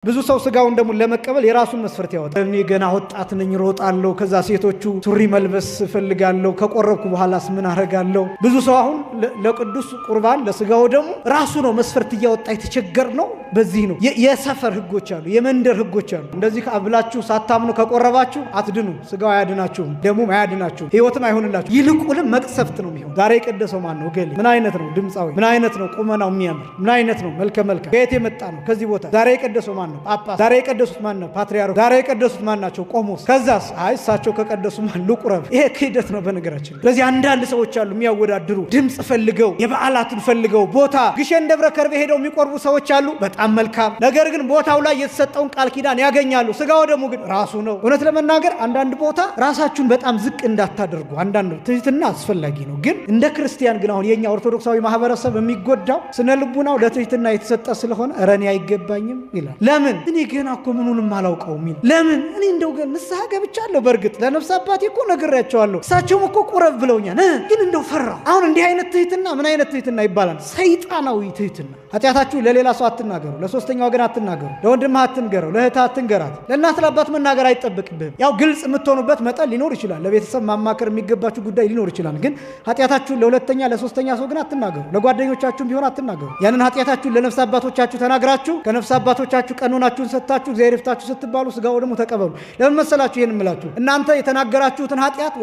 ብዙ ሰው ስጋውን ደሙን ለመቀበል የራሱን መስፈርት ያወጣል። እኔ ገና ወጣት ነኝ፣ ሮጣለሁ። ከዛ ሴቶቹ ሱሪ መልበስ እፈልጋለሁ። ከቆረብኩ በኋላስ ምን አረጋለሁ? ብዙ ሰው አሁን ለቅዱስ ቁርባን ለስጋው ደሙ ራሱ ነው መስፈርት እያወጣ የተቸገር ነው። በዚህ ነው የሰፈር ህጎች አሉ፣ የመንደር ህጎች አሉ። እንደዚህ ብላችሁ ሳታምኑ ከቆረባችሁ አትድኑ። ስጋው አያድናችሁም፣ ደሙም አያድናችሁም፣ ህይወትም አይሆንላችሁ። ይልቁንም መቅሰፍት ነው የሚሆን። ዛሬ የቀደሰው ማን ነው? እገሌ ምን አይነት ነው? ድምፃዊ ምን አይነት ነው? ቁመናው የሚያምር ምን አይነት ነው? መልከ መልካም ከየት የመጣ ነው? ከዚህ ቦታ ዛሬ የቀደሰው ማን ነው? ጳጳስ። ዛሬ የቀደሱት ማን ነው? ፓትርያርኩ። ዛሬ የቀደሱት ማን ናቸው? ቆሞስ። ከዛስ አይ እሳቸው ከቀደሱ ማን ልቁረብ? ይሄ ክህደት ነው በነገራችን። ስለዚህ አንዳንድ ሰዎች አሉ የሚያወዳድሩ፣ ድምፅ ፈልገው፣ የበዓላትን ፈልገው፣ ቦታ ግሸን ደብረ ከርቤ ሄደው የሚቆርቡ ሰዎች አሉ። በጣም መልካም። ነገር ግን ቦታው ላይ የተሰጠውን ቃል ኪዳን ያገኛሉ። ስጋው ደግሞ ግን ራሱ ነው። እውነት ለመናገር አንዳንድ ቦታ ራሳችሁን በጣም ዝቅ እንዳታደርጉ፣ አንዳንድ ትህትና አስፈላጊ ነው። ግን እንደ ክርስቲያን ግን አሁን የኛ ኦርቶዶክሳዊ ማህበረሰብ የሚጎዳው ስነ ልቡናው ለትህትና የተሰጠ ስለሆነ እረ እኔ አይገባኝም ይላል። ለምን እኔ ገና እኮ ምኑንም አላውቀውም ይላል። ለምን እኔ እንደው ገና ንስሐ ገብቻለሁ። በእርግጥ ለነፍስ አባቴ እኮ ነግሬያቸዋለሁ። እሳቸውም እኮ ቁረብ ብለውኛል። ግን እንደው ፈራሁ። አሁን እንዲህ አይነት ትህትና ምን አይነት ትህትና ይባላል? ሰይጣናዊ ትህትና። ኃጢአታችሁ ለሌላ ሰው አትናገሩ፣ ለሶስተኛ ወገን አትናገሩ፣ ለወንድምህ አትንገረው፣ ለእህትህ አትንገራት፣ ለእናት ለአባት መናገር አይጠበቅብህም። ያው ግልጽ የምትሆኑበት መጠን ሊኖር ይችላል። ለቤተሰብ ማማከር የሚገባችሁ ጉዳይ ሊኖር ይችላል። ግን ኃጢአታችሁን ለሁለተኛ ለሶስተኛ ሰው ግን አትናገሩ። ለጓደኞቻችሁም ቢሆን አትናገሩ። ያንን ኃጢአታችሁን ለነፍስ አባቶቻችሁ ተናግራችሁ ከነፍስ አባቶቻችሁ ቀኖናችሁን ሰጥታችሁ እግዚአብሔር ይፍታችሁ ስትባሉ ስጋው ደግሞ ተቀበሉ። ለምን መሰላችሁ ይሄን እምላችሁ? እናንተ የተናገራችሁትን ኃጢአት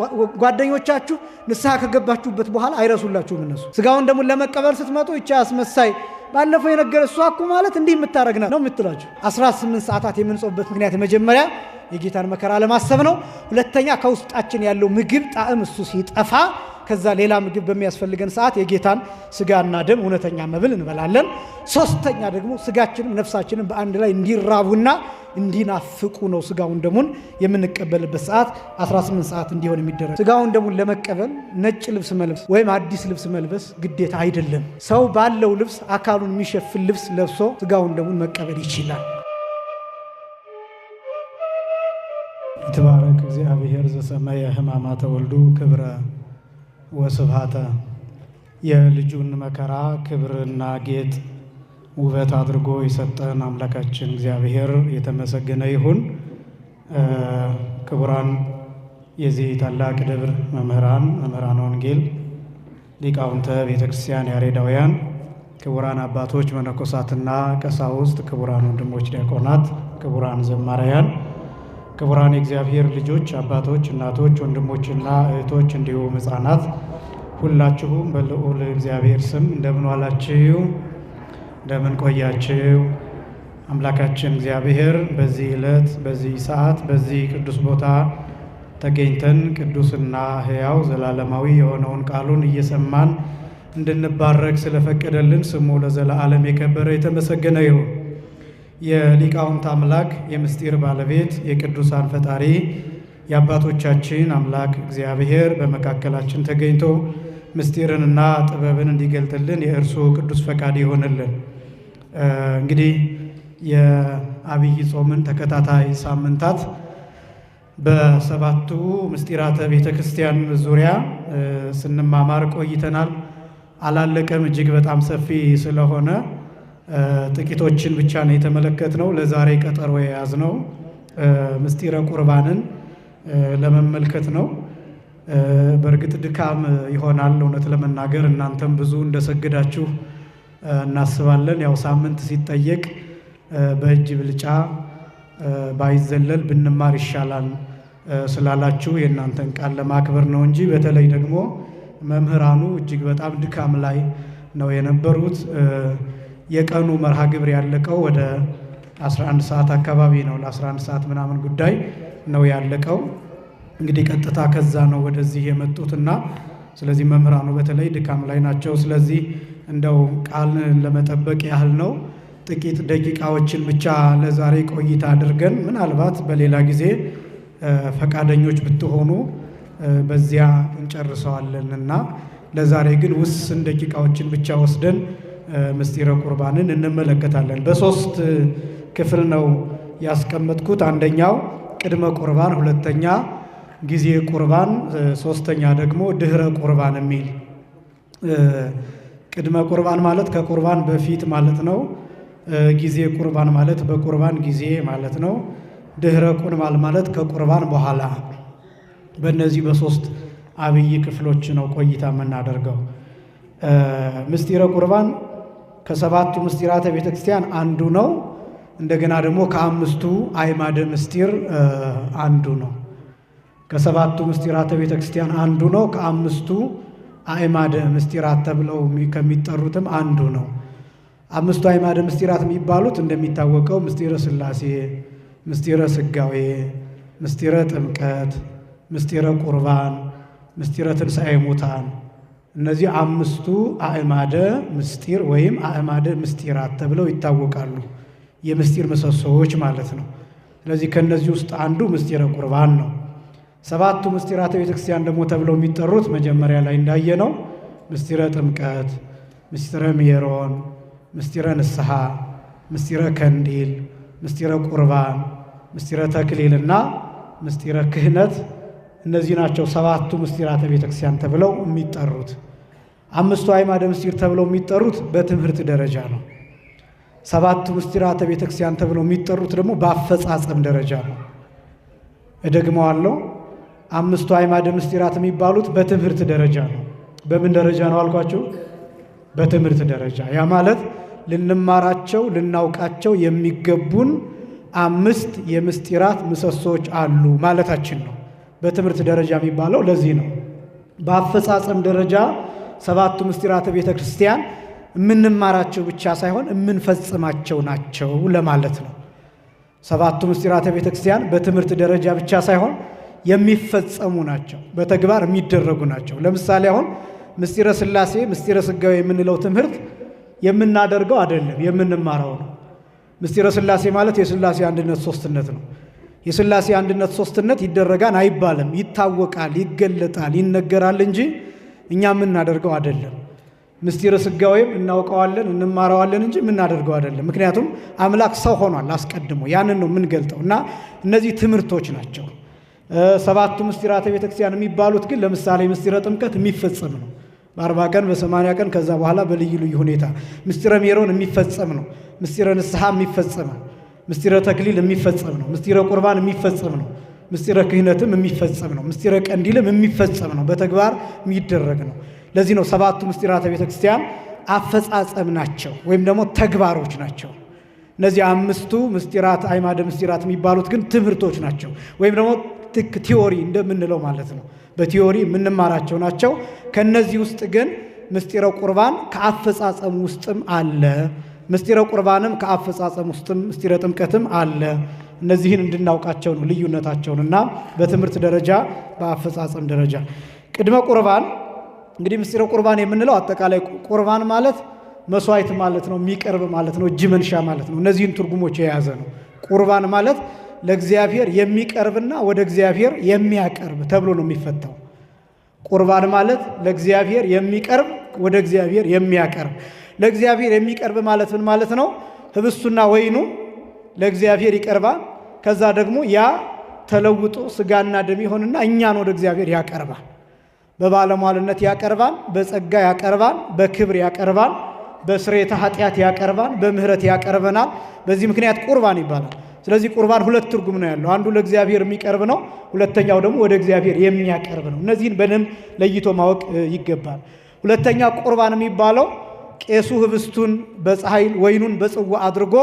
ጓደኞቻችሁ ንስሐ ከገባችሁበት በኋላ አይረሱላችሁም። እነሱ ስጋውን ደግሞ ለመቀበል ስትመጡ ይቻ አስመሳይ ባለፈው የነገረ እሷ እኮ ማለት እንዲህ የምታረግና ነው የምትላችሁ። 18 ሰዓታት የምንጾምበት ምክንያት የመጀመሪያ የጌታን መከራ ለማሰብ ነው። ሁለተኛ ከውስጣችን ያለው ምግብ ጣዕም እሱ ሲጠፋ ከዛ ሌላ ምግብ በሚያስፈልገን ሰዓት የጌታን ስጋና ደም እውነተኛ መብል እንበላለን። ሶስተኛ ደግሞ ስጋችንም ነፍሳችንም በአንድ ላይ እንዲራቡና እንዲናፍቁ ነው ስጋውን ደሙን የምንቀበልበት ሰዓት 18 ሰዓት እንዲሆን የሚደረግ። ስጋውን ደሙን ለመቀበል ነጭ ልብስ መልበስ ወይም አዲስ ልብስ መልበስ ግዴታ አይደለም። ሰው ባለው ልብስ አካሉን የሚሸፍን ልብስ ለብሶ ስጋውን ደሙን መቀበል ይችላል። ይትባረክ እግዚአብሔር ዘሰማየ ሕማማተ ወልዱ ክብረ ወስብሃተ። የልጁን መከራ ክብርና ጌጥ ውበት አድርጎ የሰጠን አምላካችን እግዚአብሔር የተመሰገነ ይሁን። ክቡራን የዚህ ታላቅ ደብር መምህራን፣ መምህራነ ወንጌል፣ ሊቃውንተ ቤተ ክርስቲያን ያሬዳውያን፣ ክቡራን አባቶች መነኮሳትና ቀሳውስት፣ ክቡራን ወንድሞች ዲያቆናት፣ ክቡራን ዘማሪያን፣ ክቡራን የእግዚአብሔር ልጆች፣ አባቶች፣ እናቶች፣ ወንድሞችና እህቶች እንዲሁም ሕፃናት ሁላችሁም በልዑል እግዚአብሔር ስም እንደምን ዋላችሁ? እንደምን ቆያችሁ? አምላካችን እግዚአብሔር በዚህ ዕለት፣ በዚህ ሰዓት፣ በዚህ ቅዱስ ቦታ ተገኝተን ቅዱስና ሕያው ዘላለማዊ የሆነውን ቃሉን እየሰማን እንድንባረክ ስለፈቀደልን ስሙ ለዘላለም የከበረ የተመሰገነ ይሁን። የሊቃውንት አምላክ፣ የምስጢር ባለቤት፣ የቅዱሳን ፈጣሪ፣ የአባቶቻችን አምላክ እግዚአብሔር በመካከላችን ተገኝቶ ምስጢርንና ጥበብን እንዲገልጥልን የእርሱ ቅዱስ ፈቃድ ይሆንልን። እንግዲህ የአብይ ጾምን ተከታታይ ሳምንታት በሰባቱ ምስጢራተ ቤተ ክርስቲያን ዙሪያ ስንማማር ቆይተናል። አላለቀም፣ እጅግ በጣም ሰፊ ስለሆነ ጥቂቶችን ብቻ ነው የተመለከትነው። ለዛሬ ቀጠሮ የያዝነው ምስጢረ ቁርባንን ለመመልከት ነው። በእርግጥ ድካም ይሆናል፣ እውነት ለመናገር እናንተም ብዙ እንደሰገዳችሁ እናስባለን። ያው ሳምንት ሲጠየቅ በእጅ ብልጫ ባይዘለል ብንማር ይሻላል ስላላችሁ የእናንተን ቃል ለማክበር ነው እንጂ በተለይ ደግሞ መምህራኑ እጅግ በጣም ድካም ላይ ነው የነበሩት። የቀኑ መርሃ ግብር ያለቀው ወደ 11 ሰዓት አካባቢ ነው። ለ11 ሰዓት ምናምን ጉዳይ ነው ያለቀው። እንግዲህ ቀጥታ ከዛ ነው ወደዚህ የመጡትና ስለዚህ መምህራኑ በተለይ ድካም ላይ ናቸው። ስለዚህ እንደው ቃል ለመጠበቅ ያህል ነው ጥቂት ደቂቃዎችን ብቻ ለዛሬ ቆይታ አድርገን ምናልባት በሌላ ጊዜ ፈቃደኞች ብትሆኑ በዚያ እንጨርሰዋለን እና ለዛሬ ግን ውስን ደቂቃዎችን ብቻ ወስደን ምስጢረ ቁርባንን እንመለከታለን። በሶስት ክፍል ነው ያስቀመጥኩት። አንደኛው ቅድመ ቁርባን፣ ሁለተኛ ጊዜ ቁርባን፣ ሶስተኛ ደግሞ ድህረ ቁርባን የሚል። ቅድመ ቁርባን ማለት ከቁርባን በፊት ማለት ነው። ጊዜ ቁርባን ማለት በቁርባን ጊዜ ማለት ነው። ድህረ ቁርባን ማለት ከቁርባን በኋላ። በእነዚህ በሶስት አብይ ክፍሎች ነው ቆይታ የምናደርገው። ምስጢረ ቁርባን ከሰባቱ ምስጢራተ ቤተክርስቲያን አንዱ ነው። እንደገና ደግሞ ከአምስቱ አዕማደ ምስጢር አንዱ ነው። ከሰባቱ ምስጢራተ ቤተክርስቲያን አንዱ ነው። ከአምስቱ አዕማደ ምስጢራት ተብለው ከሚጠሩትም አንዱ ነው። አምስቱ አዕማደ ምስጢራት የሚባሉት እንደሚታወቀው ምስጢረ ሥላሴ፣ ምስጢረ ሥጋዌ፣ ምስጢረ ጥምቀት፣ ምስጢረ ቁርባን፣ ምስጢረ ትንሣኤ ሙታን። እነዚህ አምስቱ አዕማደ ምስጢር ወይም አዕማደ ምስጢራት ተብለው ይታወቃሉ። የምስጢር ምሰሶዎች ማለት ነው። ስለዚህ ከነዚህ ውስጥ አንዱ ምስጢረ ቁርባን ነው። ሰባቱ ምስጢራተ ቤተክርስቲያን ደግሞ ተብለው የሚጠሩት መጀመሪያ ላይ እንዳየነው ምስጢረ ጥምቀት፣ ምስጢረ ሜሮን፣ ምስጢረ ንስሐ፣ ምስጢረ ከንዲል፣ ምስጢረ ቁርባን፣ ምስጢረ ተክሊልና ምስጢረ ክህነት። እነዚህ ናቸው ሰባቱ ምስጢራተ ቤተክርስቲያን ተብለው የሚጠሩት። አምስቱ አዕማደ ምስጢር ተብለው የሚጠሩት በትምህርት ደረጃ ነው። ሰባቱ ምስጢራተ ቤተክርስቲያን ተብለው የሚጠሩት ደግሞ በአፈጻጸም ደረጃ ነው። እደግመዋለሁ። አምስቱ አዕማደ ምስጢራት የሚባሉት በትምህርት ደረጃ ነው። በምን ደረጃ ነው አልኳችሁ? በትምህርት ደረጃ። ያ ማለት ልንማራቸው ልናውቃቸው የሚገቡን አምስት የምስጢራት ምሰሶዎች አሉ ማለታችን ነው። በትምህርት ደረጃ የሚባለው ለዚህ ነው። በአፈጻጸም ደረጃ ሰባቱ ምስጢራተ ቤተክርስቲያን የምንማራቸው ብቻ ሳይሆን የምንፈጽማቸው ናቸው ለማለት ነው። ሰባቱ ምስጢራተ ቤተክርስቲያን በትምህርት ደረጃ ብቻ ሳይሆን የሚፈጸሙ ናቸው፣ በተግባር የሚደረጉ ናቸው። ለምሳሌ አሁን ምስጢረ ሥላሴ፣ ምስጢረ ሥጋዌ የምንለው ትምህርት የምናደርገው አይደለም፣ የምንማረው ነው። ምስጢረ ሥላሴ ማለት የሥላሴ አንድነት ሶስትነት ነው። የሥላሴ አንድነት ሶስትነት ይደረጋል አይባልም፣ ይታወቃል፣ ይገለጣል፣ ይነገራል እንጂ እኛ የምናደርገው አይደለም። ምስጢረ ሥጋዌም እናውቀዋለን እንማረዋለን እንጂ የምናደርገው አይደለም። ምክንያቱም አምላክ ሰው ሆኗል አስቀድሞ፣ ያንን ነው የምንገልጠው እና እነዚህ ትምህርቶች ናቸው። ሰባቱ ምስጢራተ ቤተክርስቲያን የሚባሉት ግን ለምሳሌ ምስጢረ ጥምቀት የሚፈጸም ነው። በ40 ቀን በ80 ቀን ከዛ በኋላ በልዩ ልዩ ሁኔታ። ምስጢረ ሜሮን የሚፈጸም ነው። ምስጢረ ንስሐ የሚፈጸም ነው። ምስጢረ ተክሊል የሚፈጸም ነው። ምስጢረ ቁርባን የሚፈጸም ነው። ምስጢረ ክህነትም የሚፈጸም ነው። ምስጢረ ቀንዲልም የሚፈጸም ነው። በተግባር የሚደረግ ነው። ለዚህ ነው ሰባቱ ምስጢራተ ቤተክርስቲያን አፈጻጸም ናቸው ወይም ደግሞ ተግባሮች ናቸው። እነዚህ አምስቱ ምስጢራት አዕማደ ምስጢራት የሚባሉት ግን ትምህርቶች ናቸው ወይም ደግሞ theory እንደምንለው ማለት ነው። በ theory የምንማራቸው ናቸው። ከነዚህ ውስጥ ግን ምስጢረ ቁርባን ከአፈጻጸም ውስጥም አለ። ምስጢረ ቁርባንም ከአፈጻጸም ውስጥም ምስጢረ ጥምቀትም አለ። እነዚህን እንድናውቃቸው ነው ልዩነታቸውን እና በትምህርት ደረጃ በአፈጻጸም ደረጃ። ቅድመ ቁርባን እንግዲህ ምስጢረ ቁርባን የምንለው አጠቃላይ ቁርባን ማለት መስዋዕት ማለት ነው፣ የሚቀርብ ማለት ነው፣ እጅ መንሻ ማለት ነው። እነዚህን ትርጉሞች የያዘ ነው። ቁርባን ማለት ለእግዚአብሔር የሚቀርብና ወደ እግዚአብሔር የሚያቀርብ ተብሎ ነው የሚፈታው። ቁርባን ማለት ለእግዚአብሔር የሚቀርብ ወደ እግዚአብሔር የሚያቀርብ። ለእግዚአብሔር የሚቀርብ ማለት ምን ማለት ነው? ህብስቱና ወይኑ ለእግዚአብሔር ይቀርባል። ከዛ ደግሞ ያ ተለውጦ ስጋና ደም ይሆንና እኛን ወደ እግዚአብሔር ያቀርባል። በባለሟልነት ያቀርባል፣ በጸጋ ያቀርባል፣ በክብር ያቀርባል፣ በስርየተ ኃጢአት ያቀርባል፣ በምህረት ያቀርበናል። በዚህ ምክንያት ቁርባን ይባላል። ስለዚህ ቁርባን ሁለት ትርጉም ነው ያለው። አንዱ ለእግዚአብሔር የሚቀርብ ነው፣ ሁለተኛው ደግሞ ወደ እግዚአብሔር የሚያቀርብ ነው። እነዚህን በደንብ ለይቶ ማወቅ ይገባል። ሁለተኛ ቁርባን የሚባለው ቄሱ ህብስቱን በፀሐይ ወይኑን በጽዋ አድርጎ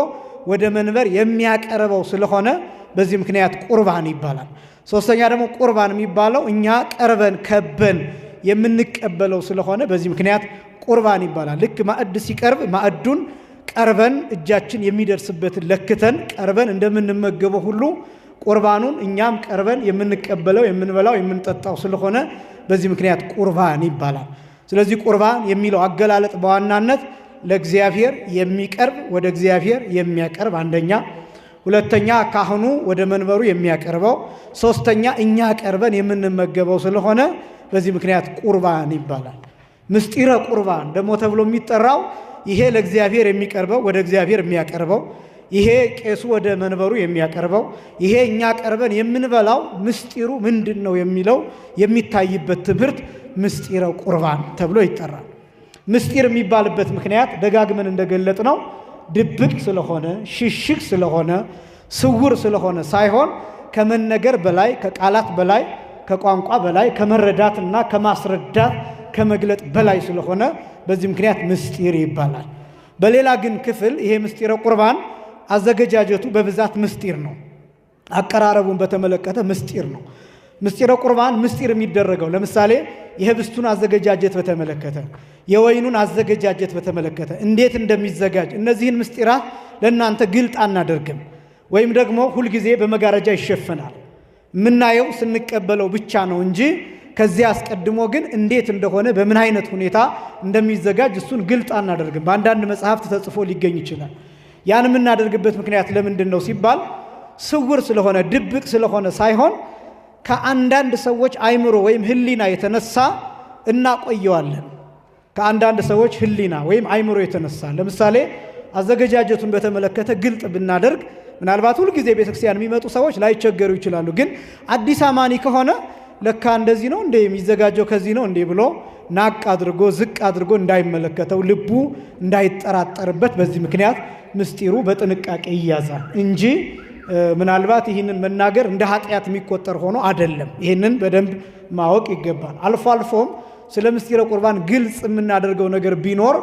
ወደ መንበር የሚያቀርበው ስለሆነ በዚህ ምክንያት ቁርባን ይባላል። ሶስተኛ ደግሞ ቁርባን የሚባለው እኛ ቀርበን ከበን የምንቀበለው ስለሆነ በዚህ ምክንያት ቁርባን ይባላል። ልክ ማዕድ ሲቀርብ ማዕዱን ቀርበን እጃችን የሚደርስበትን ለክተን ቀርበን እንደምንመገበው ሁሉ ቁርባኑን እኛም ቀርበን የምንቀበለው የምንበላው የምንጠጣው ስለሆነ በዚህ ምክንያት ቁርባን ይባላል። ስለዚህ ቁርባን የሚለው አገላለጥ በዋናነት ለእግዚአብሔር የሚቀርብ ወደ እግዚአብሔር የሚያቀርብ አንደኛ፣ ሁለተኛ ካህኑ ወደ መንበሩ የሚያቀርበው፣ ሶስተኛ እኛ ቀርበን የምንመገበው ስለሆነ በዚህ ምክንያት ቁርባን ይባላል። ምስጢረ ቁርባን ደግሞ ተብሎ የሚጠራው ይሄ ለእግዚአብሔር የሚቀርበው ወደ እግዚአብሔር የሚያቀርበው፣ ይሄ ቄሱ ወደ መንበሩ የሚያቀርበው፣ ይሄ እኛ ቀርበን የምንበላው ምስጢሩ ምንድን ነው የሚለው የሚታይበት ትምህርት ምስጢረ ቁርባን ተብሎ ይጠራል። ምስጢር የሚባልበት ምክንያት ደጋግመን እንደገለጥ ነው ድብቅ ስለሆነ፣ ሽሽግ ስለሆነ፣ ስውር ስለሆነ ሳይሆን ከመነገር በላይ፣ ከቃላት በላይ፣ ከቋንቋ በላይ፣ ከመረዳትና ከማስረዳት ከመግለጥ በላይ ስለሆነ በዚህ ምክንያት ምስጢር ይባላል። በሌላ ግን ክፍል ይሄ ምስጢረ ቁርባን አዘገጃጀቱ በብዛት ምስጢር ነው። አቀራረቡን በተመለከተ ምስጢር ነው። ምስጢረ ቁርባን ምስጢር የሚደረገው ለምሳሌ የህብስቱን አዘገጃጀት በተመለከተ፣ የወይኑን አዘገጃጀት በተመለከተ እንዴት እንደሚዘጋጅ እነዚህን ምስጢራት ለእናንተ ግልጥ አናደርግም። ወይም ደግሞ ሁልጊዜ በመጋረጃ ይሸፈናል። የምናየው ስንቀበለው ብቻ ነው እንጂ ከዚያ አስቀድሞ ግን እንዴት እንደሆነ በምን አይነት ሁኔታ እንደሚዘጋጅ እሱን ግልጥ አናደርግም። በአንዳንድ መጽሐፍት ተጽፎ ሊገኝ ይችላል። ያን የምናደርግበት ምክንያት ለምንድን ነው ሲባል ስውር ስለሆነ ድብቅ ስለሆነ ሳይሆን ከአንዳንድ ሰዎች አይምሮ ወይም ሕሊና የተነሳ እናቆየዋለን። ከአንዳንድ ሰዎች ሕሊና ወይም አይምሮ የተነሳ ለምሳሌ አዘገጃጀቱን በተመለከተ ግልጥ ብናደርግ ምናልባት ሁልጊዜ ቤተክርስቲያን የሚመጡ ሰዎች ላይቸገሩ ይችላሉ። ግን አዲስ አማኒ ከሆነ ለካ እንደዚህ ነው እንዴ የሚዘጋጀው ከዚህ ነው እንዴ ብሎ ናቅ አድርጎ ዝቅ አድርጎ እንዳይመለከተው ልቡ እንዳይጠራጠርበት በዚህ ምክንያት ምስጢሩ በጥንቃቄ ይያዛል እንጂ ምናልባት ይህንን መናገር እንደ ኃጢአት የሚቆጠር ሆኖ አይደለም። ይህንን በደንብ ማወቅ ይገባል። አልፎ አልፎም ስለ ምስጢረ ቁርባን ግልጽ የምናደርገው ነገር ቢኖር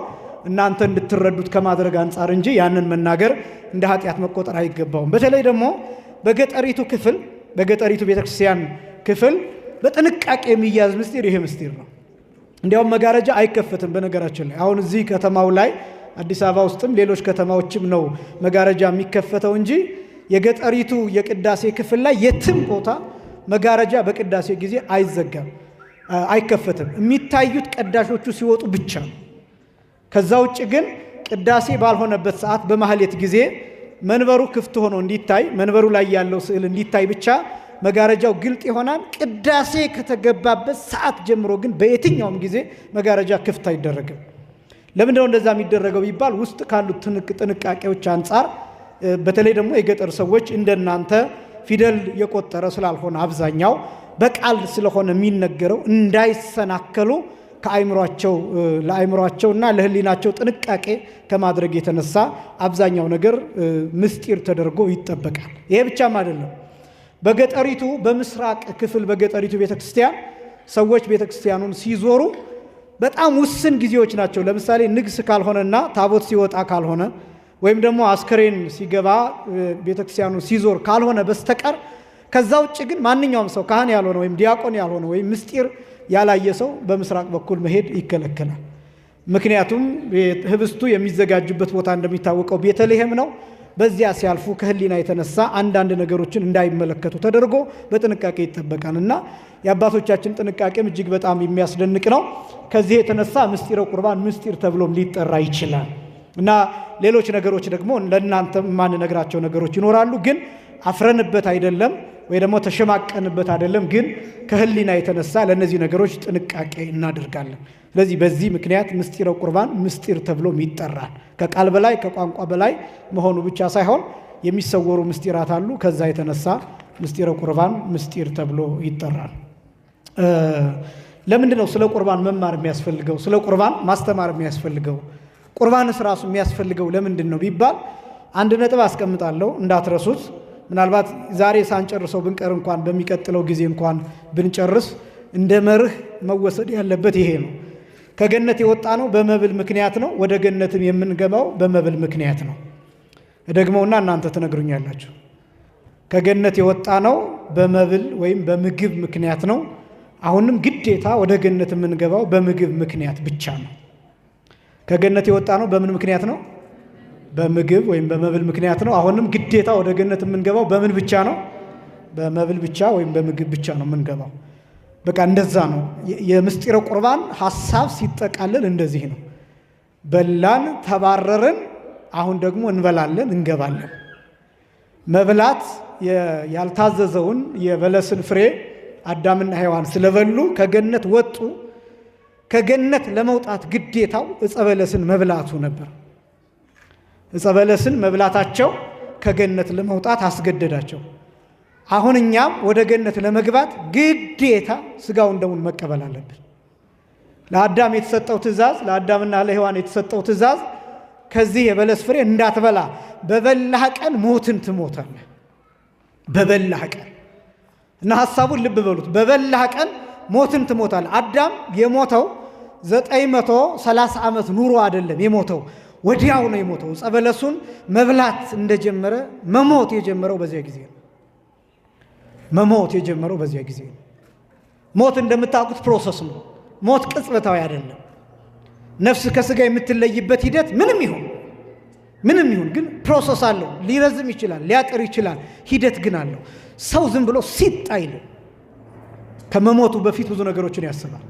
እናንተ እንድትረዱት ከማድረግ አንጻር እንጂ ያንን መናገር እንደ ኃጢአት መቆጠር አይገባውም። በተለይ ደግሞ በገጠሪቱ ክፍል በገጠሪቱ ቤተክርስቲያን ክፍል በጥንቃቄ የሚያዝ ምስጢር ይሄ ምስጢር ነው። እንዲያውም መጋረጃ አይከፈትም። በነገራችን ላይ አሁን እዚህ ከተማው ላይ አዲስ አበባ ውስጥም ሌሎች ከተማዎችም ነው መጋረጃ የሚከፈተው እንጂ የገጠሪቱ የቅዳሴ ክፍል ላይ የትም ቦታ መጋረጃ በቅዳሴ ጊዜ አይዘጋም፣ አይከፈትም። የሚታዩት ቀዳሾቹ ሲወጡ ብቻ ነው። ከዛ ውጭ ግን ቅዳሴ ባልሆነበት ሰዓት በማህሌት ጊዜ መንበሩ ክፍት ሆኖ እንዲታይ፣ መንበሩ ላይ ያለው ስዕል እንዲታይ ብቻ መጋረጃው ግልጥ ይሆናል። ቅዳሴ ከተገባበት ሰዓት ጀምሮ ግን በየትኛውም ጊዜ መጋረጃ ክፍት አይደረግም። ለምንድነው እንደዛ የሚደረገው ቢባል ውስጥ ካሉት ጥንቃቄዎች አንጻር በተለይ ደግሞ የገጠር ሰዎች እንደናንተ ፊደል የቆጠረ ስላልሆነ አብዛኛው በቃል ስለሆነ የሚነገረው እንዳይሰናከሉ ከአይምሯቸው ለአይምሯቸውና ለሕሊናቸው ጥንቃቄ ከማድረግ የተነሳ አብዛኛው ነገር ምስጢር ተደርጎ ይጠበቃል። ይሄ ብቻም አይደለም። በገጠሪቱ በምስራቅ ክፍል በገጠሪቱ ቤተክርስቲያን ሰዎች ቤተክርስቲያኑን ሲዞሩ በጣም ውስን ጊዜዎች ናቸው። ለምሳሌ ንግስ ካልሆነና ታቦት ሲወጣ ካልሆነ ወይም ደግሞ አስከሬን ሲገባ ቤተክርስቲያኑ ሲዞር ካልሆነ በስተቀር ከዛ ውጭ ግን ማንኛውም ሰው ካህን ያልሆነ ወይም ዲያቆን ያልሆነ ወይም ምስጢር ያላየ ሰው በምስራቅ በኩል መሄድ ይከለከላል። ምክንያቱም ህብስቱ የሚዘጋጅበት ቦታ እንደሚታወቀው ቤተልሔም ነው። በዚያ ሲያልፉ ከህሊና የተነሳ አንዳንድ ነገሮችን እንዳይመለከቱ ተደርጎ በጥንቃቄ ይጠበቃል እና የአባቶቻችን ጥንቃቄም እጅግ በጣም የሚያስደንቅ ነው። ከዚህ የተነሳ ምስጢረ ቁርባን ምስጢር ተብሎም ሊጠራ ይችላል። እና ሌሎች ነገሮች ደግሞ ለእናንተ የማንነግራቸው ነገሮች ይኖራሉ። ግን አፍረንበት አይደለም ወይ ደግሞ ተሸማቀንበት አይደለም። ግን ከህሊና የተነሳ ለእነዚህ ነገሮች ጥንቃቄ እናደርጋለን። ስለዚህ በዚህ ምክንያት ምስጢረ ቁርባን ምስጢር ተብሎም ይጠራል። ከቃል በላይ ከቋንቋ በላይ መሆኑ ብቻ ሳይሆን የሚሰወሩ ምስጢራት አሉ። ከዛ የተነሳ ምስጢረ ቁርባን ምስጢር ተብሎ ይጠራል። ለምንድን ነው ስለ ቁርባን መማር የሚያስፈልገው? ስለ ቁርባን ማስተማር የሚያስፈልገው? ቁርባንስ ራሱ የሚያስፈልገው ለምንድን ነው ቢባል አንድ ነጥብ አስቀምጣለሁ እንዳትረሱት። ምናልባት ዛሬ ሳንጨርሰው ብንቀር እንኳን በሚቀጥለው ጊዜ እንኳን ብንጨርስ እንደ መርህ መወሰድ ያለበት ይሄ ነው። ከገነት የወጣ ነው በመብል ምክንያት ነው። ወደ ገነትም የምንገባው በመብል ምክንያት ነው። ደግመውና እናንተ ትነግሩኛላችሁ። ከገነት የወጣ ነው በመብል ወይም በምግብ ምክንያት ነው። አሁንም ግዴታ ወደ ገነት የምንገባው በምግብ ምክንያት ብቻ ነው። ከገነት የወጣ ነው በምን ምክንያት ነው? በምግብ ወይም በመብል ምክንያት ነው። አሁንም ግዴታ ወደ ገነት የምንገባው በምን ብቻ ነው? በመብል ብቻ ወይም በምግብ ብቻ ነው የምንገባው። በቃ እንደዛ ነው። የምስጢረ ቁርባን ሐሳብ ሲጠቃለል እንደዚህ ነው። በላን፣ ተባረርን፣ አሁን ደግሞ እንበላለን፣ እንገባለን። መብላት ያልታዘዘውን የበለስን ፍሬ አዳምና ሔዋን ስለበሉ ከገነት ወጡ። ከገነት ለመውጣት ግዴታው ዕፀ በለስን መብላቱ ነበር። ዕፀ በለስን መብላታቸው ከገነት ለመውጣት አስገደዳቸው። አሁን እኛም ወደ ገነት ለመግባት ግዴታ ስጋውን ደሙን መቀበል አለብን። ለአዳም የተሰጠው ትእዛዝ፣ ለአዳምና ለሔዋን የተሰጠው ትእዛዝ ከዚህ የበለስ ፍሬ እንዳትበላ፣ በበላህ ቀን ሞትን ትሞታለህ። በበላህ ቀን እና ሐሳቡን ልብ በሉት። በበላህ ቀን ሞትን ትሞታለህ። አዳም የሞተው 930 ዓመት ኑሮ አይደለም የሞተው፣ ወዲያው ነው የሞተው። ዕፀ በለሱን መብላት እንደጀመረ መሞት የጀመረው በዚያ ጊዜ ነው። መሞት የጀመረው በዚያ ጊዜ ነው። ሞት እንደምታውቁት process ነው። ሞት ቅጽበታዊ አይደለም። ነፍስ ከስጋ የምትለይበት ሂደት ምንም ይሁን ምንም ይሁን ግን process አለው። ሊረዝም ይችላል፣ ሊያጥር ይችላል። ሂደት ግን አለው። ሰው ዝም ብሎ ሲጥ አይልም። ከመሞቱ በፊት ብዙ ነገሮችን ያስባል።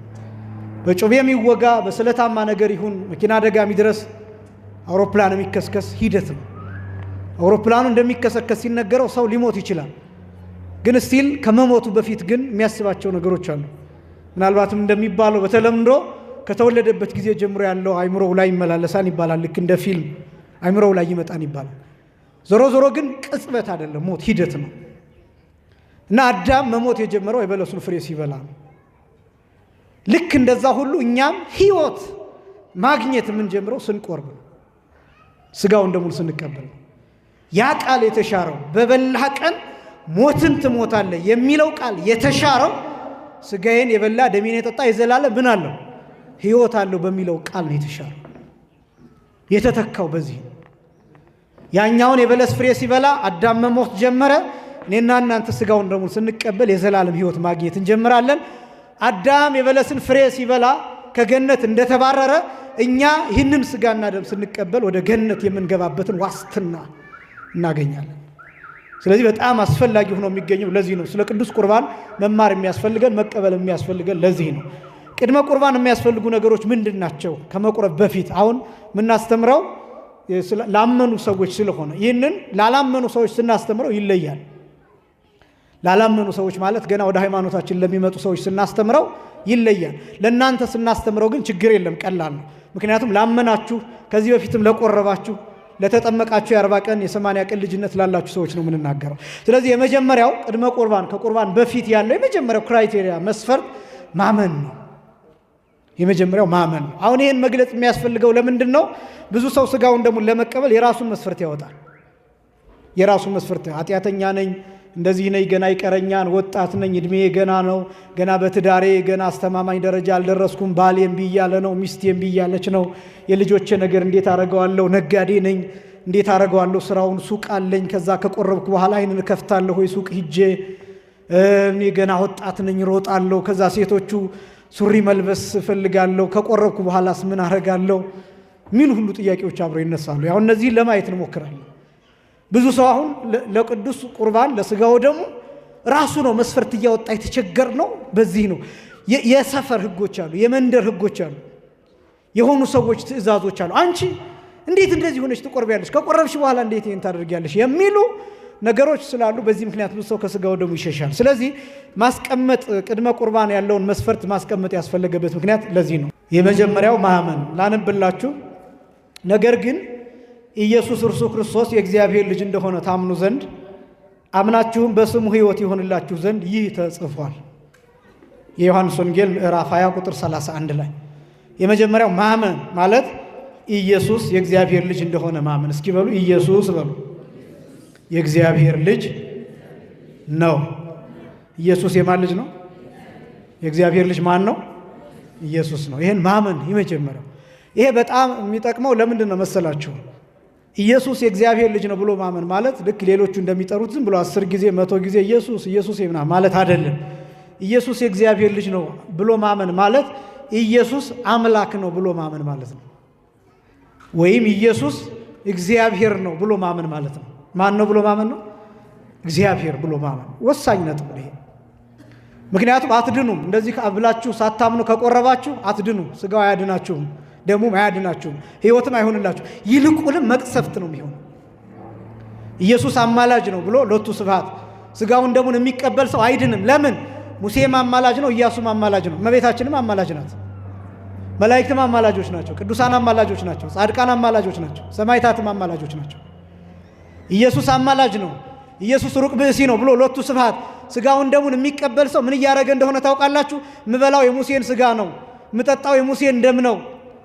በጩቤ የሚወጋ በስለታማ ነገር ይሁን መኪና አደጋ የሚድረስ አውሮፕላን የሚከስከስ ሂደት ነው። አውሮፕላኑ እንደሚከሰከስ ሲነገረው ሰው ሊሞት ይችላል። ግን still ከመሞቱ በፊት ግን የሚያስባቸው ነገሮች አሉ። ምናልባትም እንደሚባለው በተለምዶ ከተወለደበት ጊዜ ጀምሮ ያለው አይምሮው ላይ ይመላለሳል ይባላል። ልክ እንደ ፊልም አይምሮው ላይ ይመጣን ይባላል። ዞሮ ዞሮ ግን ቅጽበት አይደለም፣ ሞት ሂደት ነው። እና አዳም መሞት የጀመረው የበለሱን ፍሬ ሲበላ ነው። ልክ እንደዛ ሁሉ እኛም ሕይወት ማግኘት የምንጀምረው ስንቆርብ ነው፣ ስጋውን ደሙን ስንቀበል ነው። ያ ቃል የተሻረው በበላህ ቀን ሞትን ትሞታለህ የሚለው ቃል የተሻረው ስጋዬን የበላ ደሜን የጠጣ የዘላለም ምን አለው ሕይወት አለው በሚለው ቃል ነው የተሻረው። የተተካው በዚህ ነው። ያኛውን የበለስ ፍሬ ሲበላ አዳም መሞት ጀመረ። እኔና እናንተ ስጋውን ደሙን ስንቀበል የዘላለም ሕይወት ማግኘት እንጀምራለን። አዳም የበለስን ፍሬ ሲበላ ከገነት እንደተባረረ እኛ ይህንን ስጋና ደም ስንቀበል ወደ ገነት የምንገባበትን ዋስትና እናገኛለን። ስለዚህ በጣም አስፈላጊ ሆኖ የሚገኘው ለዚህ ነው። ስለ ቅዱስ ቁርባን መማር የሚያስፈልገን መቀበል የሚያስፈልገን ለዚህ ነው። ቅድመ ቁርባን የሚያስፈልጉ ነገሮች ምንድን ናቸው? ከመቁረብ በፊት አሁን የምናስተምረው ላመኑ ሰዎች ስለሆነ ይህንን ላላመኑ ሰዎች ስናስተምረው ይለያል። ላላመኑ ሰዎች ማለት ገና ወደ ሃይማኖታችን ለሚመጡ ሰዎች ስናስተምረው ይለያል። ለእናንተ ስናስተምረው ግን ችግር የለም፣ ቀላል ነው። ምክንያቱም ላመናችሁ፣ ከዚህ በፊትም ለቆረባችሁ፣ ለተጠመቃችሁ የ40 ቀን የ80 ቀን ልጅነት ላላችሁ ሰዎች ነው የምንናገረው። ስለዚህ የመጀመሪያው ቅድመ ቁርባን ከቁርባን በፊት ያለው የመጀመሪያው criteria መስፈርት ማመን ነው። የመጀመሪያው ማመን ነው። አሁን ይህን መግለጽ የሚያስፈልገው ለምንድን ነው? ብዙ ሰው ስጋውን ደሙን ለመቀበል የራሱን መስፈርት ያወጣል። የራሱን መስፈርት ኃጢአተኛ ነኝ፣ እንደዚህ ነኝ፣ ገና ይቀረኛል፣ ወጣት ነኝ፣ እድሜ ገና ነው፣ ገና በትዳሬ ገና አስተማማኝ ደረጃ አልደረስኩም፣ ባሌ እምቢ እያለ ነው፣ ሚስቴ እምቢ እያለች ነው፣ የልጆቼ ነገር እንዴት አረገዋለሁ፣ ነጋዴ ነኝ፣ እንዴት አረገዋለሁ ስራውን፣ ሱቅ አለኝ፣ ከዛ ከቆረብኩ በኋላ ይህንን እከፍታለሁ ወይ ሱቅ ሂጄ፣ እኔ ገና ወጣት ነኝ፣ ሮጣለሁ፣ ከዛ ሴቶቹ ሱሪ መልበስ እፈልጋለሁ፣ ከቆረብኩ በኋላስ ምን አረጋለሁ ሚሉ ሁሉ ጥያቄዎች አብረው ይነሳሉ። ያው እነዚህን ለማየት እንሞክራለን። ብዙ ሰው አሁን ለቅዱስ ቁርባን ለስጋው ደሙ ራሱ ነው መስፈርት እያወጣ የተቸገር ነው። በዚህ ነው የሰፈር ህጎች አሉ፣ የመንደር ህጎች አሉ፣ የሆኑ ሰዎች ትእዛዞች አሉ። አንቺ እንዴት እንደዚህ ሆነሽ ትቆርቢያለሽ? ከቆረብሽ በኋላ እንዴት ይሄን ታደርጊያለሽ? የሚሉ ነገሮች ስላሉ በዚህ ምክንያት ብዙ ሰው ከስጋው ደሙ ይሸሻል። ስለዚህ ማስቀመጥ ቅድመ ቁርባን ያለውን መስፈርት ማስቀመጥ ያስፈለገበት ምክንያት ለዚህ ነው። የመጀመሪያው ማመን ላነብላችሁ። ነገር ግን ኢየሱስ እርሱ ክርስቶስ የእግዚአብሔር ልጅ እንደሆነ ታምኑ ዘንድ አምናችሁም በስሙ ሕይወት ይሆንላችሁ ዘንድ ይህ ተጽፏል። የዮሐንስ ወንጌል ምዕራፍ 20 ቁጥር 31 ላይ የመጀመሪያው ማመን ማለት ኢየሱስ የእግዚአብሔር ልጅ እንደሆነ ማመን። እስኪ በሉ ኢየሱስ በሉ የእግዚአብሔር ልጅ ነው። ኢየሱስ የማን ልጅ ነው? የእግዚአብሔር ልጅ ማን ነው? ኢየሱስ ነው። ይሄን ማመን የመጀመሪያው። ይሄ በጣም የሚጠቅመው ለምንድን ነው መሰላችሁ? ኢየሱስ የእግዚአብሔር ልጅ ነው ብሎ ማመን ማለት ልክ ሌሎቹ እንደሚጠሩት ዝም ብሎ 10 ጊዜ 100 ጊዜ ኢየሱስ ኢየሱስ ምናምን ማለት አይደለም። ኢየሱስ የእግዚአብሔር ልጅ ነው ብሎ ማመን ማለት ኢየሱስ አምላክ ነው ብሎ ማመን ማለት ነው። ወይም ኢየሱስ እግዚአብሔር ነው ብሎ ማመን ማለት ነው። ማን ነው ብሎ ማመን ነው? እግዚአብሔር ብሎ ማመን ወሳኝ ነጥብ ነው ይሄ። ምክንያቱም አትድኑም። እንደዚህ ብላችሁ ሳታምኑ ከቆረባችሁ አትድኑም። ስጋው አያድናችሁም፣ ደሙም አያድናችሁም፣ ሕይወትም አይሆንላችሁ። ይልቁንም መቅሰፍት ነው የሚሆነው። ኢየሱስ አማላጅ ነው ብሎ ሎቱ ስብሐት ስጋውን ደሙን የሚቀበል ሰው አይድንም። ለምን? ሙሴም አማላጅ ነው፣ ኢያሱም አማላጅ ነው፣ እመቤታችንም አማላጅ ናት፣ መላእክትም አማላጆች ናቸው፣ ቅዱሳን አማላጆች ናቸው፣ ጻድቃን አማላጆች ናቸው፣ ሰማዕታትም አማላጆች ናቸው። ኢየሱስ አማላጅ ነው፣ ኢየሱስ ሩቅ ብእሲ ነው ብሎ ሎቱ ስብሐት ስጋውን ደሙን የሚቀበል ሰው ምን እያደረገ እንደሆነ ታውቃላችሁ? ምበላው የሙሴን ስጋ ነው፣ ምጠጣው የሙሴን ደም ነው፣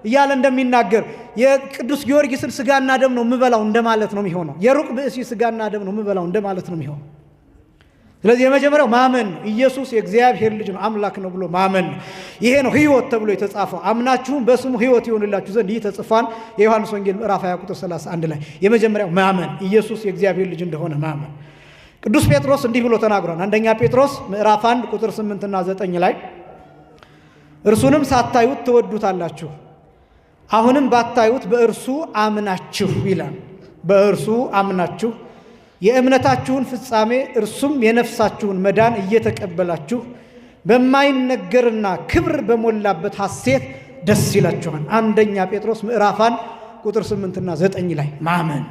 እያለ እንደሚናገር የቅዱስ ጊዮርጊስን ስጋና ደም ነው የምበላው እንደማለት ነው የሚሆነው። የሩቅ ብእሲ ስጋና ደም ነው የምበላው እንደማለት ነው የሚሆነው። ስለዚህ የመጀመሪያው ማመን ነው። ኢየሱስ የእግዚአብሔር ልጅ ነው፣ አምላክ ነው ብሎ ማመን ነው። ይሄ ነው ሕይወት ተብሎ የተጻፈው። አምናችሁም በስሙ ሕይወት ይሆንላችሁ ዘንድ ይህ ተጽፏል። የዮሐንስ ወንጌል ምዕራፍ 20 ቁጥር 31 ላይ የመጀመሪያው ማመን፣ ኢየሱስ የእግዚአብሔር ልጅ እንደሆነ ማመን። ቅዱስ ጴጥሮስ እንዲህ ብሎ ተናግሯል። አንደኛ ጴጥሮስ ምዕራፍ 1 ቁጥር 8 እና 9 ላይ እርሱንም ሳታዩት ትወዱታላችሁ፣ አሁንም ባታዩት በእርሱ አምናችሁ ይላል። በእርሱ አምናችሁ የእምነታችሁን ፍጻሜ እርሱም የነፍሳችሁን መዳን እየተቀበላችሁ በማይነገርና ክብር በሞላበት ሐሴት ደስ ይላችኋል። አንደኛ ጴጥሮስ ምዕራፍ 1 ቁጥር 8 እና 9 ላይ ማመን፣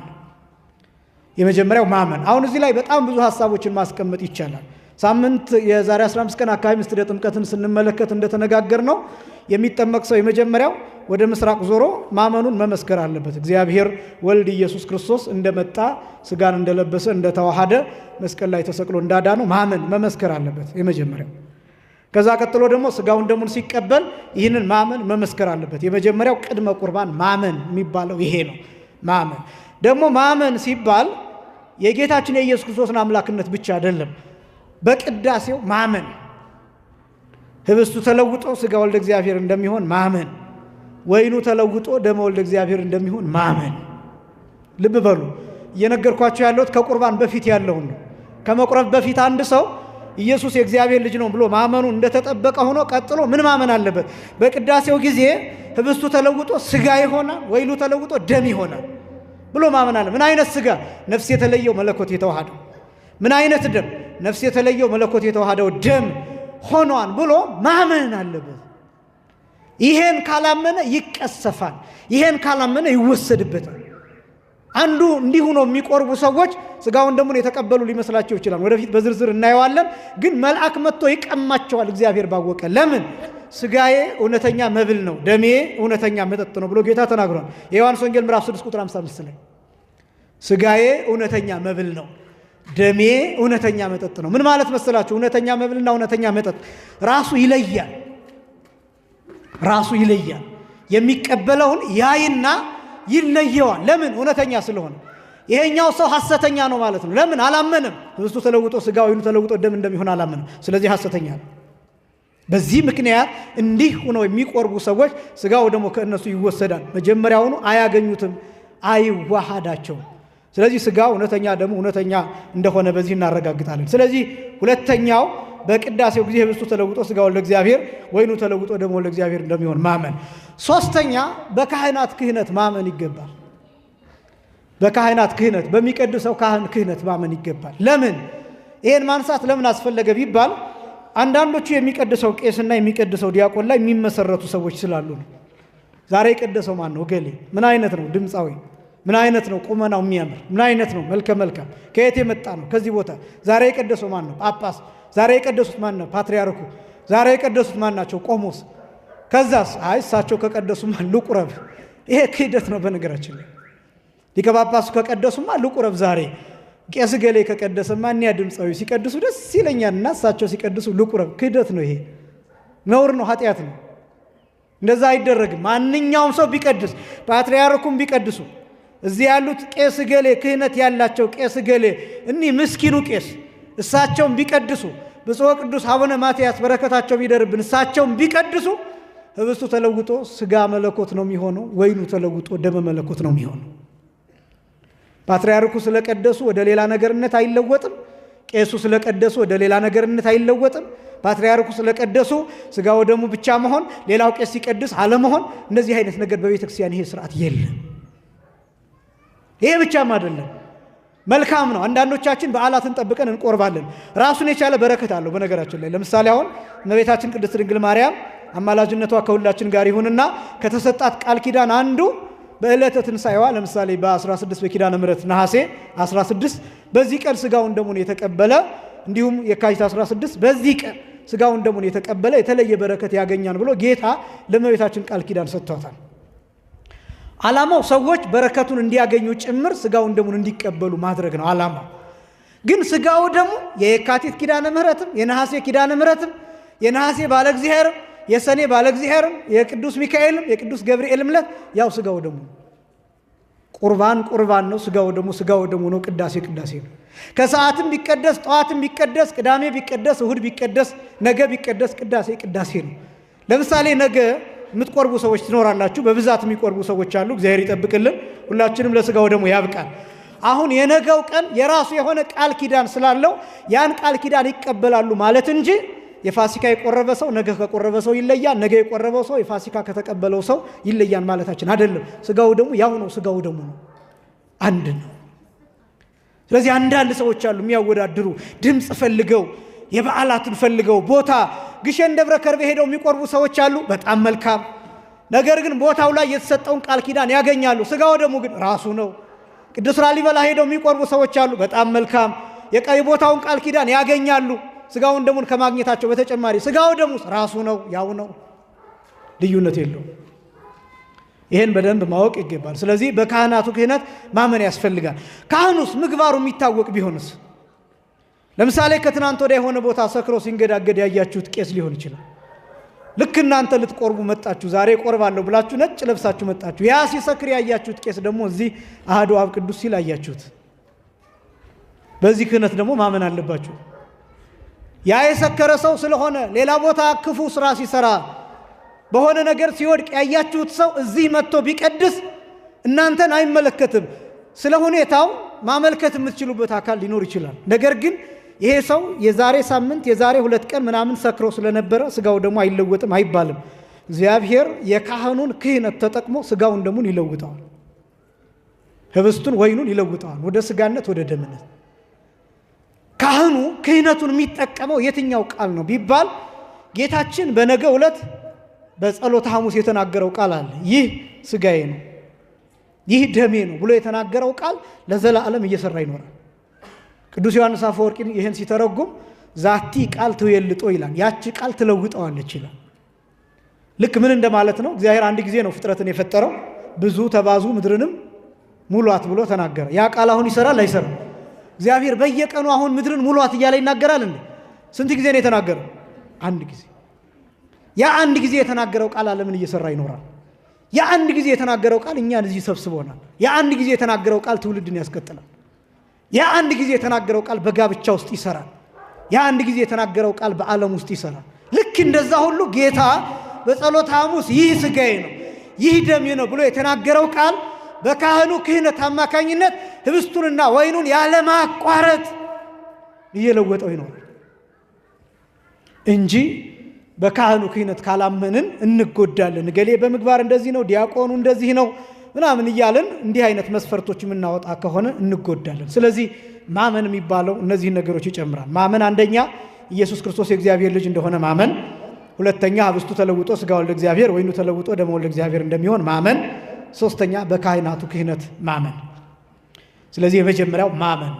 የመጀመሪያው ማመን። አሁን እዚህ ላይ በጣም ብዙ ሐሳቦችን ማስቀመጥ ይቻላል። ሳምንት የዛሬ 15 ቀን አካባቢ ምስጢረ ጥምቀትን ስንመለከት እንደተነጋገር ነው የሚጠመቅ ሰው የመጀመሪያው ወደ ምስራቅ ዞሮ ማመኑን መመስከር አለበት። እግዚአብሔር ወልድ ኢየሱስ ክርስቶስ እንደመጣ፣ ስጋን እንደለበሰ፣ እንደተዋሃደ፣ መስቀል ላይ ተሰቅሎ እንዳዳነው ማመን መመስከር አለበት የመጀመሪያው። ከዛ ቀጥሎ ደግሞ ስጋውን ደሙን ሲቀበል ይህንን ማመን መመስከር አለበት። የመጀመሪያው ቅድመ ቁርባን ማመን የሚባለው ይሄ ነው። ማመን ደግሞ ማመን ሲባል የጌታችን የኢየሱስ ክርስቶስን አምላክነት ብቻ አይደለም። በቅዳሴው ማመን፣ ህብስቱ ተለውጦ ስጋ ወልደ እግዚአብሔር እንደሚሆን ማመን፣ ወይኑ ተለውጦ ደመ ወልደ እግዚአብሔር እንደሚሆን ማመን። ልብ በሉ፣ እየነገርኳቸው ያለሁት ከቁርባን በፊት ያለውን ነው። ከመቁረብ በፊት አንድ ሰው ኢየሱስ የእግዚአብሔር ልጅ ነው ብሎ ማመኑ እንደተጠበቀ ሆኖ ቀጥሎ ምን ማመን አለበት? በቅዳሴው ጊዜ ህብስቱ ተለውጦ ስጋ ይሆናል፣ ወይኑ ተለውጦ ደም ይሆናል ብሎ ማመን አለ። ምን አይነት ስጋ? ነፍስ የተለየው መለኮት የተዋሃደው። ምን አይነት ደም? ነፍስ የተለየው መለኮት የተዋሃደው ደም ሆኗል ብሎ ማመን አለበት። ይሄን ካላመነ ይቀሰፋል። ይሄን ካላመነ ይወሰድበታል። አንዱ እንዲሁ ነው የሚቆርቡ ሰዎች ስጋውን ደሙን የተቀበሉ ሊመስላቸው ይችላል። ወደፊት በዝርዝር እናየዋለን። ግን መልአክ መጥቶ ይቀማቸዋል እግዚአብሔር ባወቀ። ለምን? ስጋዬ እውነተኛ መብል ነው፣ ደሜ እውነተኛ መጠጥ ነው ብሎ ጌታ ተናግሯል። የዮሐንስ ወንጌል ምዕራፍ 6 ቁጥር 55 ላይ ስጋዬ እውነተኛ መብል ነው፣ ደሜ እውነተኛ መጠጥ ነው። ምን ማለት መሰላችሁ? እውነተኛ መብልና እውነተኛ መጠጥ ራሱ ይለያል። ራሱ ይለያል። የሚቀበለውን ያይና ይለየዋል። ለምን? እውነተኛ ስለሆነ። ይሄኛው ሰው ሐሰተኛ ነው ማለት ነው። ለምን? አላመንም። ህብስቱ ተለውጦ ስጋ ወይኑ ተለውጦ ደም እንደሚሆን አላመንም። ስለዚህ ሐሰተኛ ነው። በዚህ ምክንያት እንዲህ ሆነው የሚቆርቡ ሰዎች ስጋው ደግሞ ከእነሱ ይወሰዳል። መጀመሪያውኑ አያገኙትም፣ አይዋሃዳቸውም። ስለዚህ ስጋው እውነተኛ ደግሞ እውነተኛ እንደሆነ በዚህ እናረጋግጣለን። ስለዚህ ሁለተኛው በቅዳሴው ጊዜ ህብስቱ ተለውጦ ስጋው ለእግዚአብሔር ወይኑ ተለውጦ ደግሞ ለእግዚአብሔር እንደሚሆን ማመን። ሶስተኛ በካህናት ክህነት ማመን ይገባል። በካህናት ክህነት፣ በሚቀድሰው ካህን ክህነት ማመን ይገባል። ለምን ይሄን ማንሳት ለምን አስፈለገ ቢባል አንዳንዶቹ የሚቀድሰው ቄስና የሚቀድሰው ዲያቆን ላይ የሚመሰረቱ ሰዎች ስላሉ ነው። ዛሬ የቀደሰው ማን ነው? እገሌ። ምን አይነት ነው? ድምፃዊ። ምን አይነት ነው? ቁመናው የሚያምር። ምን አይነት ነው? መልከ መልካም። ከየት የመጣ ነው? ከዚህ ቦታ። ዛሬ የቀደሰው ማን ነው? ጳጳስ። ዛሬ የቀደሱት ማን ነው? ፓትርያርኩ። ዛሬ የቀደሱት ማን ናቸው? ቆሞስ። ከዛስ አይ እሳቸው ከቀደሱማ ልቁረብ። ይሄ ክህደት ነው። በነገራችን ላይ ሊቀ ጳጳሱ ከቀደሱማ ልቁረብ። ዛሬ ቄስ ገሌ ከቀደሰማ እኒያ ድምፃዊ ሲቀድሱ ደስ ይለኛል እና እሳቸው ሲቀድሱ ልቁረብ። ክህደት ነው። ይሄ ነውር ነው፣ ኃጢአት ነው። እንደዛ አይደረግም። ማንኛውም ሰው ቢቀድስ፣ ፓትርያርኩም ቢቀድሱ፣ እዚህ ያሉት ቄስ ገሌ ክህነት ያላቸው ቄስ ገሌ እኒህ ምስኪኑ ቄስ እሳቸውም ቢቀድሱ፣ ብፁዕ ቅዱስ አቡነ ማትያስ በረከታቸው ቢደርብን እሳቸውም ቢቀድሱ ህብስቱ ተለውጦ ስጋ መለኮት ነው የሚሆነው፣ ወይኑ ተለውጦ ደመ መለኮት ነው የሚሆነው። ፓትርያርኩ ስለቀደሱ ወደ ሌላ ነገርነት አይለወጥም። ቄሱ ስለቀደሱ ወደ ሌላ ነገርነት አይለወጥም። ፓትርያርኩ ስለቀደሱ ስጋ ወደሙ ብቻ መሆን፣ ሌላው ቄስ ሲቀድስ አለመሆን፣ እንደዚህ አይነት ነገር በቤተ ክርስቲያን ይሄ ስርዓት የለም። ይሄ ብቻም አይደለም፣ መልካም ነው። አንዳንዶቻችን በዓላትን ጠብቀን እንቆርባለን። ራሱን የቻለ በረከት አለው። በነገራችን ላይ ለምሳሌ አሁን እመቤታችን ቅድስት ድንግል ማርያም አማላጅነቷ ከሁላችን ጋር ይሁንና ከተሰጣት ቃል ኪዳን አንዱ በዕለተ ትንሣኤዋ ለምሳሌ በ16 በኪዳነ ምሕረት ነሐሴ 16 በዚህ ቀን ስጋውን ደሙን የተቀበለ፣ እንዲሁም የካቲት 16 በዚህ ቀን ስጋውን ደሙን የተቀበለ የተለየ በረከት ያገኛል ብሎ ጌታ ለእመቤታችን ቃል ኪዳን ሰጥቷታል። ዓላማው ሰዎች በረከቱን እንዲያገኙ ጭምር ስጋውን ደሙን እንዲቀበሉ ማድረግ ነው ዓላማው። ግን ስጋው ደሙ የየካቲት ኪዳነ ምሕረትም የነሐሴ ኪዳነ ምሕረትም የነሐሴ ባለ እግዚአብሔርም የሰኔ ባለ እግዚአብሔርም የቅዱስ ሚካኤልም የቅዱስ ገብርኤልም ዕለት ያው ስጋው ደሙ ነው። ቁርባን ቁርባን ነው። ስጋው ደሙ ስጋው ደሙ ነው። ቅዳሴ ቅዳሴ ነው። ከሰዓትም ቢቀደስ ጠዋትም ቢቀደስ ቅዳሜ ቢቀደስ እሁድ ቢቀደስ ነገ ቢቀደስ ቅዳሴ ቅዳሴ ነው። ለምሳሌ ነገ የምትቆርቡ ሰዎች ትኖራላችሁ። በብዛት የሚቆርቡ ሰዎች አሉ። እግዚአብሔር ይጠብቅልን። ሁላችንም ለስጋው ደሙ ያብቃል። አሁን የነገው ቀን የራሱ የሆነ ቃል ኪዳን ስላለው ያን ቃል ኪዳን ይቀበላሉ ማለት እንጂ የፋሲካ የቆረበ ሰው ነገ ከቆረበ ሰው ይለያል፣ ነገ የቆረበው ሰው የፋሲካ ከተቀበለው ሰው ይለያል ማለታችን አይደለም። ስጋው ደሙ ያው ነው። ስጋው ደሙ ነው፣ አንድ ነው። ስለዚህ አንዳንድ ሰዎች አሉ የሚያወዳድሩ ድምፅ ፈልገው የበዓላትን ፈልገው ቦታ ግሸን ደብረ ከርቤ ሄደው የሚቆርቡ ሰዎች አሉ። በጣም መልካም። ነገር ግን ቦታው ላይ የተሰጠውን ቃል ኪዳን ያገኛሉ። ስጋው ደሙ ግን ራሱ ነው። ቅዱስ ላሊበላ ሄደው የሚቆርቡ ሰዎች አሉ። በጣም መልካም። የቀይ ቦታውን ቃል ኪዳን ያገኛሉ። ስጋውን ደሙን ከማግኘታቸው በተጨማሪ ስጋው ደሙ ራሱ ነው፣ ያው ነው፣ ልዩነት የለውም። ይህን በደንብ ማወቅ ይገባል። ስለዚህ በካህናቱ ክህነት ማመን ያስፈልጋል። ካህኑስ ምግባሩ የሚታወቅ ቢሆንስ? ለምሳሌ ከትናንት ወዲያ የሆነ ቦታ ሰክሮ ሲንገዳገድ ያያችሁት ቄስ ሊሆን ይችላል። ልክ እናንተ ልትቆርቡ መጣችሁ፣ ዛሬ ቆርባለሁ ብላችሁ ነጭ ለብሳችሁ መጣችሁ። ያ ሲሰክር ያያችሁት ቄስ ደግሞ እዚህ አሐዱ አብ ቅዱስ ሲል አያችሁት። በዚህ ክህነት ደግሞ ማመን አለባችሁ። ያ የሰከረ ሰው ስለሆነ ሌላ ቦታ ክፉ ስራ ሲሰራ በሆነ ነገር ሲወድቅ ያያችሁት ሰው እዚህ መጥቶ ቢቀድስ እናንተን አይመለከትም። ስለ ሁኔታው ማመልከት የምትችሉበት አካል ሊኖር ይችላል። ነገር ግን ይሄ ሰው የዛሬ ሳምንት የዛሬ 2 ቀን ምናምን ሰክሮ ስለነበረ ስጋው ደግሞ አይለወጥም አይባልም። እግዚአብሔር የካህኑን ክህነት ተጠቅሞ ስጋውን ደሙን ይለውጠዋል። ህብስቱን ወይኑን ይለውጠዋል ወደ ስጋነት ወደ ደምነት። ካህኑ ክህነቱን የሚጠቀመው የትኛው ቃል ነው ቢባል ጌታችን በነገው ዕለት በጸሎተ ሐሙስ የተናገረው ቃል አለ። ይህ ስጋዬ ነው ይህ ደሜ ነው ብሎ የተናገረው ቃል ለዘላለም እየሰራ ይኖራል። ቅዱስ ዮሐንስ አፈወርቂ ይህን ሲተረጉም ዛቲ ቃል ትዌልጦ ይላል። ያቺ ቃል ትለውጠዋለች ይላል። ልክ ምን እንደማለት ነው? እግዚአብሔር አንድ ጊዜ ነው ፍጥረትን የፈጠረው። ብዙ ተባዙ ምድርንም ሙሏት ብሎ ተናገረ። ያ ቃል አሁን ይሰራል አይሰራም? እግዚአብሔር በየቀኑ አሁን ምድርን ሙሏት እያለ ይናገራል እንዴ? ስንት ጊዜ ነው የተናገረው? አንድ ጊዜ። ያ አንድ ጊዜ የተናገረው ቃል ዓለምን እየሰራ ይኖራል። ያ አንድ ጊዜ የተናገረው ቃል እኛን እዚህ ሰብስቦናል። ያ አንድ ጊዜ የተናገረው ቃል ትውልድን ያስቀጥላል። ያ አንድ ጊዜ የተናገረው ቃል በጋብቻ ውስጥ ይሰራል። ያ አንድ ጊዜ የተናገረው ቃል በዓለም ውስጥ ይሰራል። ልክ እንደዛ ሁሉ ጌታ በጸሎተ ሐሙስ ይህ ስጋዬ ነው ይህ ደሜ ነው ብሎ የተናገረው ቃል በካህኑ ክህነት አማካኝነት ህብስቱንና ወይኑን ያለማቋረጥ እየለወጠው ይኖራል እንጂ በካህኑ ክህነት ካላመንን እንጎዳለን። ገሌ በምግባር እንደዚህ ነው፣ ዲያቆኑ እንደዚህ ነው ምናምን እያልን እንዲህ አይነት መስፈርቶች የምናወጣ ከሆነ እንጎዳለን። ስለዚህ ማመን የሚባለው እነዚህን ነገሮች ይጨምራል። ማመን አንደኛ ኢየሱስ ክርስቶስ የእግዚአብሔር ልጅ እንደሆነ ማመን፣ ሁለተኛ ህብስቱ ተለውጦ ስጋ ወልደ እግዚአብሔር ወይኑ ተለውጦ ደመ ወልደ እግዚአብሔር እንደሚሆን ማመን፣ ሶስተኛ በካህናቱ ክህነት ማመን። ስለዚህ የመጀመሪያው ማመን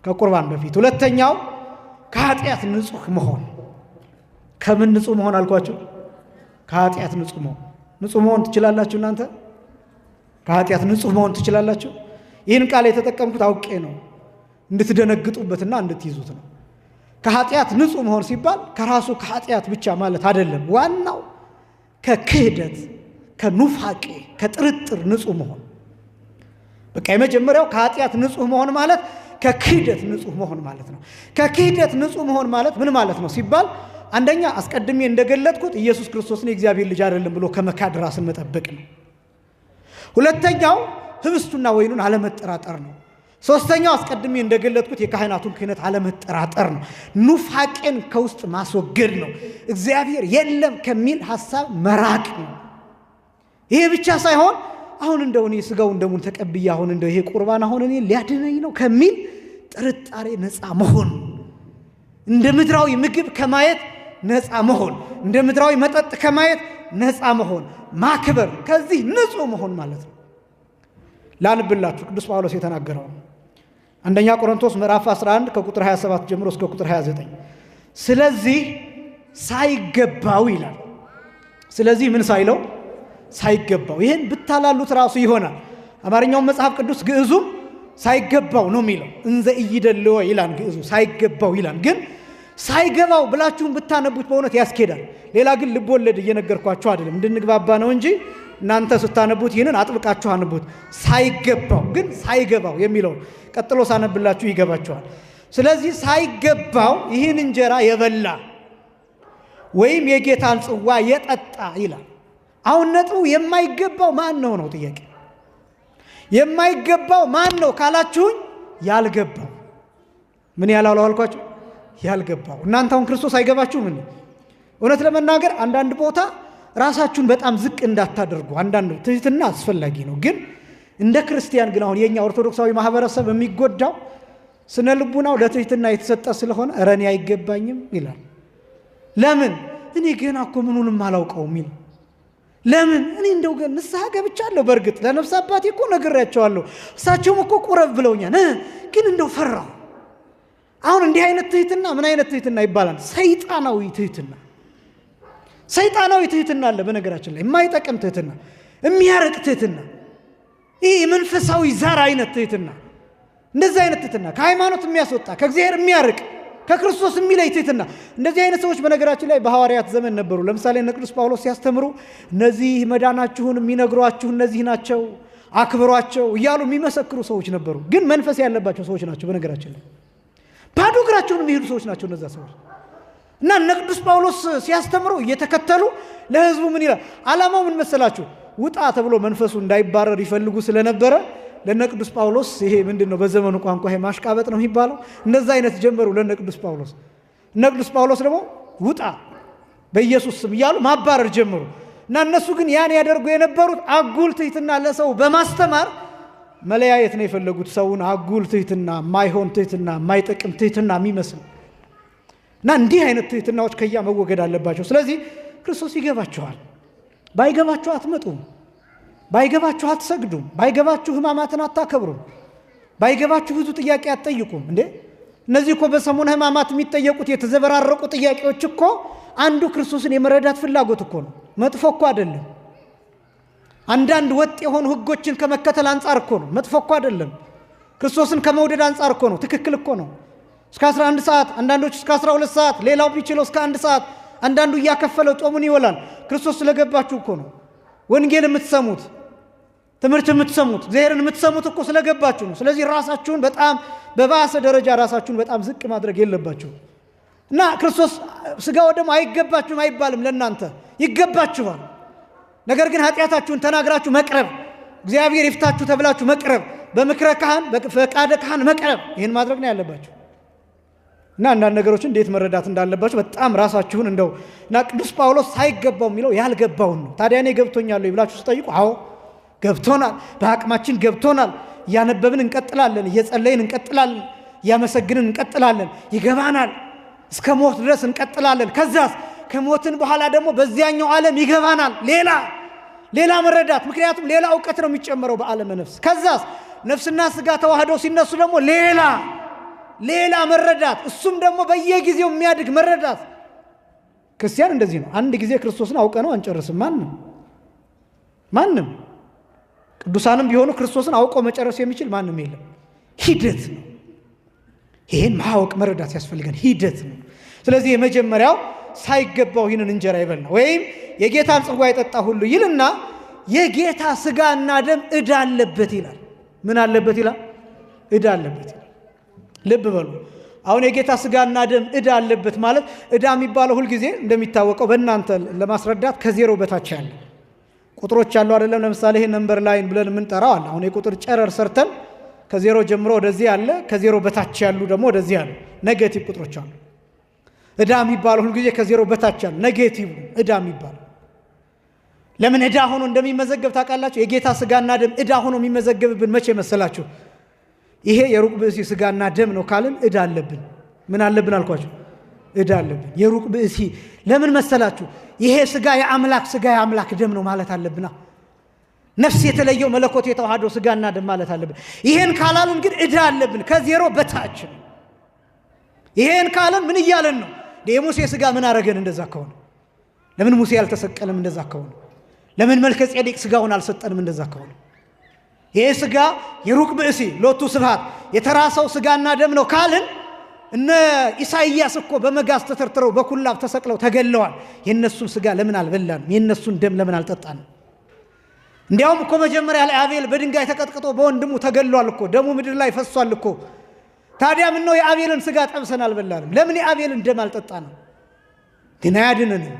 ከቁርባን በፊት፣ ሁለተኛው ከኃጢአት ንጹህ መሆን። ከምን ንጹህ መሆን አልኳችሁ? ከኃጢአት ንጹህ መሆን። ንጹህ መሆን ትችላላችሁ እናንተ? ከኃጢአት ንጹህ መሆን ትችላላችሁ? ይህን ቃል የተጠቀምኩት አውቄ ነው፣ እንድትደነግጡበትና እንድትይዙት ነው። ከኃጢአት ንጹህ መሆን ሲባል ከራሱ ከኃጢአት ብቻ ማለት አይደለም። ዋናው ከክህደት፣ ከኑፋቄ፣ ከጥርጥር ንጹህ መሆን። በቃ የመጀመሪያው ከኃጢአት ንጹህ መሆን ማለት ከክህደት ንጹህ መሆን ማለት ነው። ከክህደት ንጹህ መሆን ማለት ምን ማለት ነው ሲባል አንደኛ አስቀድሜ እንደገለጥኩት ኢየሱስ ክርስቶስን የእግዚአብሔር ልጅ አይደለም ብሎ ከመካድ ራስን መጠበቅ ነው። ሁለተኛው ህብስቱና ወይኑን አለመጠራጠር ነው። ሶስተኛው አስቀድሜ እንደገለጥኩት የካህናቱን ክህነት አለመጠራጠር ነው። ኑፋቄን ከውስጥ ማስወገድ ነው። እግዚአብሔር የለም ከሚል ሐሳብ መራቅ ነው። ይሄ ብቻ ሳይሆን አሁን እንደው እኔ ስጋውን ደሙን ተቀብዬ አሁን እንደው ይሄ ቁርባን አሁን እኔ ሊያድነኝ ነው ከሚል ጥርጣሬ ነፃ መሆን፣ እንደ ምድራዊ ምግብ ከማየት ነፃ መሆን፣ እንደ ምድራዊ መጠጥ ከማየት ነፃ መሆን፣ ማክበር፣ ከዚህ ንጹህ መሆን ማለት ነው። ላንብላችሁ ቅዱስ ጳውሎስ የተናገረው አንደኛ ቆሮንቶስ ምዕራፍ 11 ከቁጥር 27 ጀምሮ እስከ ቁጥር 29። ስለዚህ ሳይገባው ይላል። ስለዚህ ምን ሳይለው? ሳይገባው። ይሄን ብታላሉት ራሱ ይሆናል። አማርኛው መጽሐፍ ቅዱስ ግዕዙም ሳይገባው ነው የሚለው። እንዘ ኢይደልዎ ይላል ግዕዙ፣ ሳይገባው ይላል። ግን ሳይገባው ብላችሁን ብታነቡት በእውነት ያስኬዳል። ሌላ ግን ልብ ወለድ እየነገርኳችሁ አይደለም፣ እንድንግባባ ነው እንጂ እናንተ ስታነቡት ይህንን አጥብቃችሁ አንቡት። ሳይገባው ግን ሳይገባው የሚለው ቀጥሎ ሳነብላችሁ ይገባችኋል። ስለዚህ ሳይገባው ይህን እንጀራ የበላ ወይም የጌታን ጽዋ የጠጣ ይላል። አሁን ነጥቡ የማይገባው ማን ነው ነው ጥያቄ። የማይገባው ማን ነው ካላችሁኝ፣ ያልገባው። ምን ያላለው አልኳችሁ? ያልገባው። እናንተ አሁን ክርስቶስ አይገባችሁም? ምን እውነት ለመናገር አንዳንድ ቦታ ራሳችሁን በጣም ዝቅ እንዳታደርጉ፣ አንዳንድ ትህትና አስፈላጊ ነው። ግን እንደ ክርስቲያን ግን አሁን የኛ ኦርቶዶክሳዊ ማህበረሰብ የሚጎዳው ስነ ልቡናው ለትህትና የተሰጠ ስለሆነ እረ እኔ አይገባኝም ይላል። ለምን እኔ ገና እኮ ምኑንም አላውቀውም ይላል። ለምን እኔ እንደው ገና ንስሐ ገብቻለሁ። በእርግጥ ለነፍስ አባቴ እኮ ነግሬያቸዋለሁ፣ እሳቸውም እኮ ቁረብ ብለውኛል። ግን እንደው ፈራሁ። አሁን እንዲህ አይነት ትህትና ምን አይነት ትህትና ይባላል? ሰይጣናዊ ትህትና። ሰይጣናዊ ትህትና አለ በነገራችን ላይ፣ የማይጠቅም ትህትና፣ የሚያርቅ ትህትና፣ ይህ የመንፈሳዊ ዛር አይነት ትህትና፣ እንደዚህ አይነት ትህትና ከሃይማኖት የሚያስወጣ፣ ከእግዚአብሔር የሚያርቅ፣ ከክርስቶስ የሚለይ ትህትና። እንደዚህ አይነት ሰዎች በነገራችን ላይ በሐዋርያት ዘመን ነበሩ። ለምሳሌ እነ ቅዱስ ጳውሎስ ሲያስተምሩ እነዚህ መዳናችሁን የሚነግሯችሁ እነዚህ ናቸው፣ አክብሯቸው እያሉ የሚመሰክሩ ሰዎች ነበሩ። ግን መንፈስ ያለባቸው ሰዎች ናቸው። በነገራችን ላይ ባዶ እግራቸውን የሚሄዱ ሰዎች ናቸው እነዛ ሰዎች። እና እነ ቅዱስ ጳውሎስ ሲያስተምሩ እየተከተሉ ለህዝቡ ምን ይላል? ዓላማው ምን መሰላችሁ? ውጣ ተብሎ መንፈሱ እንዳይባረር ይፈልጉ ስለነበረ ለነ ቅዱስ ጳውሎስ ይሄ ምንድን ነው በዘመኑ ቋንቋ ይሄ ማሽቃበጥ ነው የሚባለው። እንደዛ አይነት ጀመሩ ለነ ቅዱስ ጳውሎስ። እነ ቅዱስ ጳውሎስ ደግሞ ውጣ በኢየሱስ ስም እያሉ ማባረር ጀመሩ። እና እነሱ ግን ያን ያደርጉ የነበሩት አጉል ትህትና ለሰው በማስተማር መለያየት ነው የፈለጉት። ሰውን አጉል ትህትና፣ ማይሆን ትህትና፣ ማይጠቅም ትህትና የሚመስል እና እንዲህ አይነት ትህትናዎች ከያ መወገድ አለባቸው። ስለዚህ ክርስቶስ ይገባችኋል። ባይገባችሁ አትመጡም። ባይገባችሁ አትሰግዱም። ባይገባችሁ ሕማማትን አታከብሩም። ባይገባችሁ ብዙ ጥያቄ አትጠይቁም። እንዴ እነዚህ እኮ በሰሙነ ሕማማት የሚጠየቁት የተዘበራረቁ ጥያቄዎች እኮ አንዱ ክርስቶስን የመረዳት ፍላጎት እኮ ነው። መጥፎ እኮ አይደለም። አንዳንድ ወጥ የሆኑ ሕጎችን ከመከተል አንጻር እኮ ነው። መጥፎ እኮ አይደለም። ክርስቶስን ከመውደድ አንጻር እኮ ነው። ትክክል እኮ ነው። እስከ 11 ሰዓት፣ አንዳንዶች እስከ 12 ሰዓት፣ ሌላው ቢችለው እስከ 1 ሰዓት፣ አንዳንዱ እያከፈለው ጾሙን ይወላል። ክርስቶስ ስለገባችሁ እኮ ነው። ወንጌል የምትሰሙት፣ ትምህርት የምትሰሙት፣ እግዚአብሔርን የምትሰሙት እኮ ስለገባችሁ ነው። ስለዚህ ራሳችሁን በጣም በባሰ ደረጃ ራሳችሁን በጣም ዝቅ ማድረግ የለባችሁ። እና ክርስቶስ ስጋው ደግሞ አይገባችሁም አይባልም፣ ለእናንተ ይገባችኋል። ነገር ግን ኃጢአታችሁን ተናግራችሁ መቅረብ፣ እግዚአብሔር ይፍታችሁ ተብላችሁ መቅረብ፣ በምክረ ካህን በፈቃደ ካህን መቅረብ፣ ይህን ማድረግ ነው ያለባችሁ። እና አንዳንድ ነገሮችን እንዴት መረዳት እንዳለባችሁ በጣም ራሳችሁን እንደው እና ቅዱስ ጳውሎስ ሳይገባው የሚለው ያልገባውን ነው። ታዲያ እኔ ገብቶኛል ብላችሁ ስጠይቁ አዎ ገብቶናል፣ በአቅማችን ገብቶናል፣ እያነበብን እንቀጥላለን፣ እየጸለይን እንቀጥላለን፣ እያመሰግንን እንቀጥላለን፣ ይገባናል፣ እስከ ሞት ድረስ እንቀጥላለን። ከዛስ ከሞትን በኋላ ደግሞ በዚያኛው ዓለም ይገባናል፣ ሌላ ሌላ መረዳት፣ ምክንያቱም ሌላ እውቀት ነው የሚጨመረው በዓለመ ነፍስ። ከዛስ ነፍስና ስጋ ተዋህደው ሲነሱ ደግሞ ሌላ ሌላ መረዳት፣ እሱም ደግሞ በየጊዜው የሚያድግ መረዳት። ክርስቲያን እንደዚህ ነው። አንድ ጊዜ ክርስቶስን አውቀ ነው አንጨርስም። ማንም ማንም ቅዱሳንም ቢሆኑ ክርስቶስን አውቆ መጨረስ የሚችል ማንም የለም። ሂደት ነው። ይህን ማወቅ መረዳት ያስፈልጋል። ሂደት ነው። ስለዚህ የመጀመሪያው ሳይገባው ይህንን እንጀራ ይበላ ወይም የጌታን ጽዋ የጠጣ ሁሉ ይልና የጌታ ስጋና ደም ዕዳ አለበት ይላል። ምን አለበት ይላል? ዕዳ አለበት ይላል። ልብ በሉ። አሁን የጌታ ስጋና ደም ዕዳ አለበት ማለት ዕዳ የሚባለው ሁልጊዜ እንደሚታወቀው በእናንተ ለማስረዳት ከዜሮ በታች ያለ ቁጥሮች ያሉ አይደለም። ለምሳሌ ይሄ number line ብለን የምንጠራው አለ። አሁን የቁጥር ጨረር ሰርተን ከዜሮ ጀምሮ ወደዚህ አለ፣ ከዜሮ በታች ያሉ ደግሞ ወደዚህ አሉ። negative ቁጥሮች አሉ። ዕዳ የሚባለው ሁልጊዜ ከዜሮ በታች ያሉ negative ዕዳ የሚባለው ለምን ዕዳ ሆኖ እንደሚመዘገብ ታውቃላችሁ? የጌታ ስጋና ደም ዕዳ ሆኖ የሚመዘገብብን መቼ መሰላችሁ? ይሄ የሩቅ ብእሲ ስጋና ደም ነው ካልን ዕዳ አለብን። ምን አለብን አልኳችሁ? ዕዳ አለብን። የሩቅ ብእሲ ለምን መሰላችሁ? ይሄ ስጋ የአምላክ ስጋ የአምላክ ደም ነው ማለት አለብና፣ ነፍስ የተለየው መለኮት የተዋህደው ስጋና ደም ማለት አለብን። ይሄን ካላልን ግን ዕዳ አለብን፣ ከዜሮ በታች ነው። ይሄን ካልን ምን እያለን ነው? የሙሴ ስጋ ምን አረገን እንደዛ ከሆነ? ለምን ሙሴ አልተሰቀለም እንደዛ ከሆነ? ለምን መልከ ጼዴቅ ስጋውን አልሰጠንም እንደዛ ከሆነ? ይሄ ስጋ የሩቅ ብእሲ ሎቱ ስብሐት የተራሰው ስጋና ደም ነው ካልን እነ ኢሳይያስ እኮ በመጋዝ ተተርትረው በኩላብ ተሰቅለው ተገለዋል። የእነሱን ስጋ ለምን አልበላንም? የእነሱን ደም ለምን አልጠጣንም? እንዲያውም እኮ መጀመሪያ ላይ አቤል በድንጋይ ተቀጥቅጦ በወንድሙ ተገሏል እኮ፣ ደሙ ምድር ላይ ፈሷል እኮ። ታዲያ ምነው የአቤልን ስጋ ጠብሰን አልበላንም? ለምን የአቤልን ደም አልጠጣንም? ግን አያድነንም።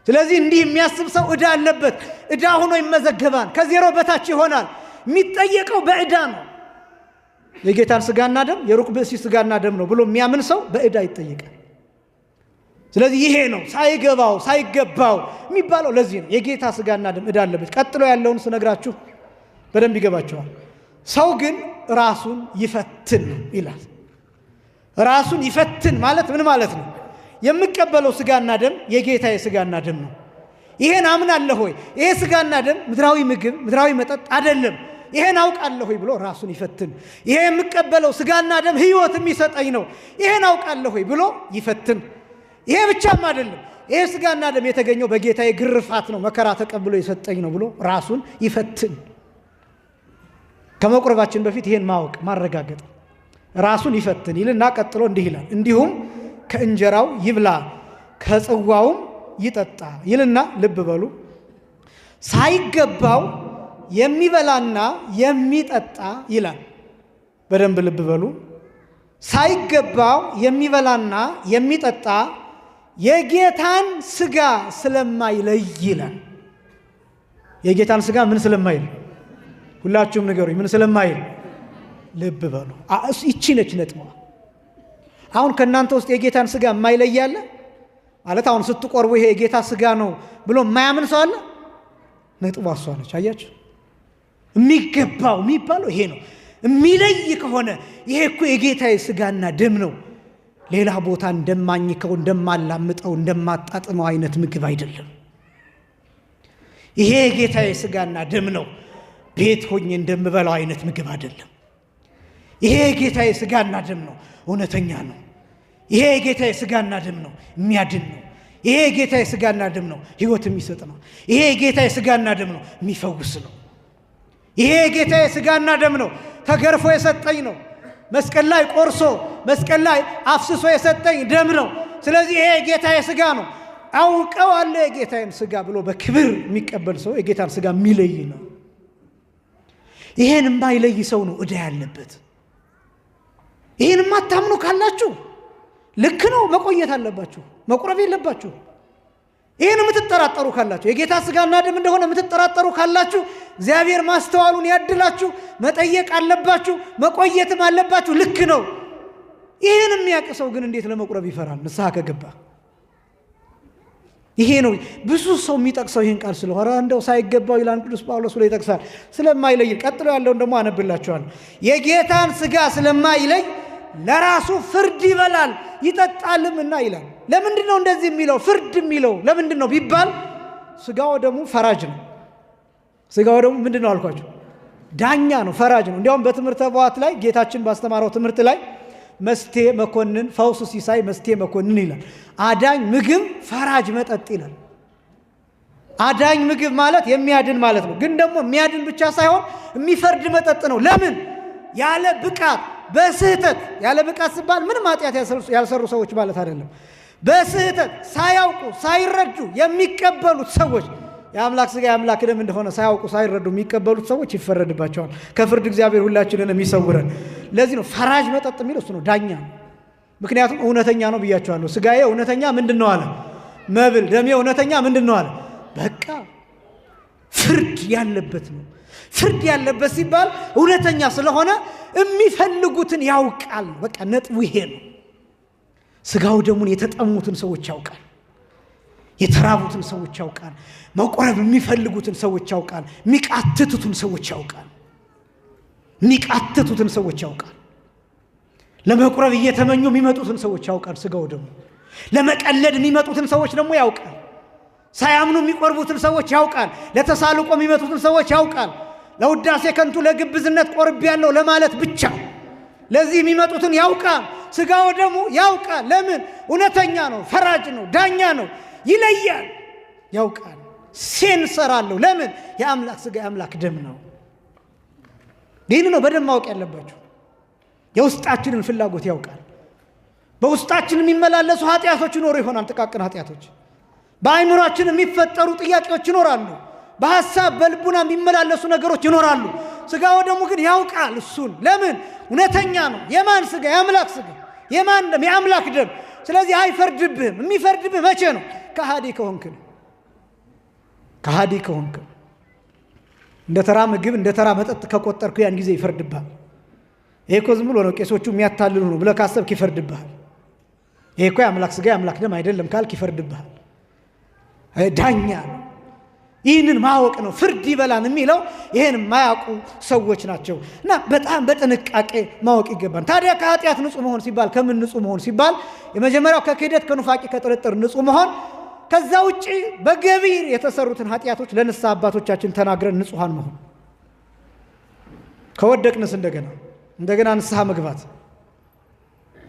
ስለዚህ እንዲህ የሚያስብ ሰው ዕዳ አለበት። ዕዳ ሆኖ ይመዘገባል። ከዜሮ በታች ይሆናል። የሚጠየቀው በዕዳ ነው። የጌታን ስጋና ደም የሩቅ ብእሲ ስጋና ደም ነው ብሎ የሚያምን ሰው በዕዳ ይጠየቃል። ስለዚህ ይሄ ነው ሳይገባው ሳይገባው የሚባለው ለዚህ ነው። የጌታ ስጋና ደም ዕዳ አለበት። ቀጥሎ ያለውን ስነግራችሁ በደንብ ይገባቸዋል። ሰው ግን ራሱን ይፈትን ይላል። ራሱን ይፈትን ማለት ምን ማለት ነው? የምቀበለው ስጋና ደም የጌታ የስጋና ደም ነው። ይሄን አምናለሁ ወይ? ይሄ ስጋና ደም ምድራዊ ምግብ ምድራዊ መጠጥ አይደለም፣ ይሄን አውቃለሁ ወይ ብሎ ራሱን ይፈትን። ይሄ የምቀበለው ስጋና ደም ሕይወት የሚሰጠኝ ነው፣ ይሄን አውቃለሁ ወይ ብሎ ይፈትን። ይሄ ብቻም አይደለም፣ ይሄ ስጋና ደም የተገኘው በጌታዬ ግርፋት ነው፣ መከራ ተቀብሎ የሰጠኝ ነው ብሎ ራሱን ይፈትን። ከመቁረባችን በፊት ይሄን ማወቅ ማረጋገጥ፣ ራሱን ይፈትን ይልና ቀጥሎ እንዲህ ይላል፣ እንዲሁም ከእንጀራው ይብላ ከጽዋውም ይጠጣ ይልና፣ ልብ በሉ፣ ሳይገባው የሚበላና የሚጠጣ ይላል። በደንብ ልብ በሉ። ሳይገባው የሚበላና የሚጠጣ የጌታን ስጋ ስለማይለይ ይላል። የጌታን ስጋ ምን ስለማይል? ሁላችሁም ንገሩኝ፣ ምን ስለማይል? ልብ በሉ። ይቺ ነች ነጥቧ። አሁን ከእናንተ ውስጥ የጌታን ስጋ የማይለይ አለ? ማለት አሁን ስትቆርቡ ይሄ የጌታ ስጋ ነው ብሎ የማያምን ሰው አለ? ነጥቧ እሷ ነች። አያችሁ፣ የሚገባው የሚባለው ይሄ ነው። የሚለይ ከሆነ ይሄ እኮ የጌታዬ ስጋና ደም ነው፣ ሌላ ቦታ እንደማኝከው እንደማላምጠው እንደማጣጥመው አይነት ምግብ አይደለም። ይሄ የጌታዬ ስጋና ደም ነው፣ ቤት ሆኜ እንደምበላው አይነት ምግብ አይደለም። ይሄ የጌታዬ ስጋና ደም ነው፣ እውነተኛ ነው። ይሄ የጌታዬ ስጋና ደም ነው፣ የሚያድን ነው። ይሄ የጌታዬ ስጋና ደም ነው፣ ሕይወት የሚሰጥ ነው። ይሄ የጌታዬ ስጋና ደም ነው፣ የሚፈውስ ነው። ይሄ የጌታዬ ስጋና ደም ነው፣ ተገርፎ የሰጠኝ ነው። መስቀል ላይ ቆርሶ መስቀል ላይ አፍስሶ የሰጠኝ ደም ነው። ስለዚህ ይሄ የጌታዬ ስጋ ነው፣ አውቀዋለሁ የጌታዬን ስጋ ብሎ በክብር የሚቀበል ሰው የጌታን ስጋ የሚለይ ነው። ይሄን የማይለይ ሰው ነው ዕዳ ያለበት። ይሄን የማታምኑ ካላችሁ ልክ ነው፣ መቆየት አለባችሁ፣ መቁረብ የለባችሁ። ይህን የምትጠራጠሩ ካላችሁ፣ የጌታ ስጋና ደም እንደሆነ የምትጠራጠሩ ካላችሁ እግዚአብሔር ማስተዋሉን ያድላችሁ። መጠየቅ አለባችሁ፣ መቆየትም አለባችሁ። ልክ ነው። ይህን የሚያውቅ ሰው ግን እንዴት ለመቁረብ ይፈራል? ንስሐ ከገባ ይሄ ነው ብዙ ሰው የሚጠቅሰው ይህን ቃል ስለሆነ እንደው ሳይገባው ይላል ቅዱስ ጳውሎስ ብሎ ይጠቅሳል። ስለማይለይ ቀጥሎ ያለውን ደግሞ አነብላችኋለሁ። የጌታን ስጋ ስለማይለይ ለራሱ ፍርድ ይበላል ይጠጣልምና ይላል። ለምንድን ነው እንደዚህ የሚለው? ፍርድ የሚለው ለምንድን ነው ቢባል ስጋው ደግሞ ፈራጅ ነው። ስጋው ደግሞ ምንድን ነው አልኳቸው? ዳኛ ነው፣ ፈራጅ ነው። እንዲያውም በትምህርተ ኅቡዓት ላይ ጌታችን ባስተማረው ትምህርት ላይ መስቴ መኮንን ፈውስ ሲሳይ መስቴ መኮንን ይላል። አዳኝ ምግብ ፈራጅ መጠጥ ይላል። አዳኝ ምግብ ማለት የሚያድን ማለት ነው። ግን ደግሞ የሚያድን ብቻ ሳይሆን የሚፈርድ መጠጥ ነው። ለምን? ያለ ብቃት በስህተት፣ ያለ ብቃት ሲባል ምንም ኃጢአት ያልሰሩ ሰዎች ማለት አይደለም። በስህተት ሳያውቁ ሳይረዱ የሚቀበሉት ሰዎች፣ የአምላክ ስጋ የአምላክ ደም እንደሆነ ሳያውቁ ሳይረዱ የሚቀበሉት ሰዎች ይፈረድባቸዋል። ከፍርድ እግዚአብሔር ሁላችንን የሚሰውረን። ለዚህ ነው ፈራጅ መጠጥ የሚለው እሱ ነው፣ ዳኛ ነው። ምክንያቱም እውነተኛ ነው ብያቸዋለሁ። ስጋዬ እውነተኛ ምንድን ነው አለ መብል፣ ደሜ እውነተኛ ምንድን ነው አለ። በቃ ፍርድ ያለበት ነው። ፍርድ ያለበት ሲባል እውነተኛ ስለሆነ የሚፈልጉትን ያውቃል። በቃ ነጥቡ ይሄ ነው። ስጋው ደሙን የተጠሙትን ሰዎች ያውቃል። የተራቡትን ሰዎች ያውቃል። መቁረብ የሚፈልጉትን ሰዎች ያውቃል። የሚቃትቱትን ሰዎች ያውቃል። የሚቃትቱትን ሰዎች ያውቃል። ለመቁረብ እየተመኙ የሚመጡትን ሰዎች ያውቃል። ስጋው ደሙ ለመቀለድ የሚመጡትን ሰዎች ደግሞ ያውቃል። ሳያምኑ የሚቆርቡትን ሰዎች ያውቃል። ለተሳልቆ የሚመጡትን ሰዎች ያውቃል። ለውዳሴ ከንቱ ለግብዝነት ቆርቤያለሁ ለማለት ብቻ ለዚህ የሚመጡትን ያውቃል። ስጋው ደሙ ያውቃል። ለምን? እውነተኛ ነው፣ ፈራጅ ነው፣ ዳኛ ነው፣ ይለያል፣ ያውቃል። ሴንሰር አለው። ለምን? የአምላክ ስጋ የአምላክ ደም ነው። ይህን ነው በደንብ ማወቅ ያለባችሁ። የውስጣችንን ፍላጎት ያውቃል። በውስጣችን የሚመላለሱ ኃጢአቶች ይኖሩ ይሆናል፣ ጥቃቅን ኃጢአቶች። በአእምሯችን የሚፈጠሩ ጥያቄዎች ይኖራሉ። በሐሳብ በልቡና የሚመላለሱ ነገሮች ይኖራሉ። ሥጋ ወደሙ ግን ያውቃል እሱን። ለምን? እውነተኛ ነው። የማን ሥጋ? የአምላክ ሥጋ። የማን ደም? የአምላክ ደም። ስለዚህ አይፈርድብህም። የሚፈርድብህ መቼ ነው? ከሃዲ ከሆንክ ነው። ከሃዲ ከሆንክ እንደ ተራ ምግብ እንደ ተራ መጠጥ ከቆጠርኩ ያን ጊዜ ይፈርድብሃል። ይሄ እኮ ዝም ብሎ ነው ቄሶቹ የሚያታልሉ ነው ብለህ ካሰብክ ይፈርድብሃል። ይሄ እኮ የአምላክ ሥጋ የአምላክ ደም አይደለም ካልክ ይፈርድብሃል። ዳኛ ነው። ይህንን ማወቅ ነው ፍርድ ይበላን የሚለው። ይህን የማያውቁ ሰዎች ናቸው። እና በጣም በጥንቃቄ ማወቅ ይገባል። ታዲያ ከኃጢአት ንጹህ መሆን ሲባል ከምን ንጹህ መሆን ሲባል የመጀመሪያው ከክህደት፣ ከኑፋቄ፣ ከጥርጥር ንጹህ መሆን። ከዛ ውጭ በገቢር የተሰሩትን ኃጢአቶች ለንስሐ አባቶቻችን ተናግረን ንጹሐን መሆን። ከወደቅንስ እንደገና ንስሐ መግባት።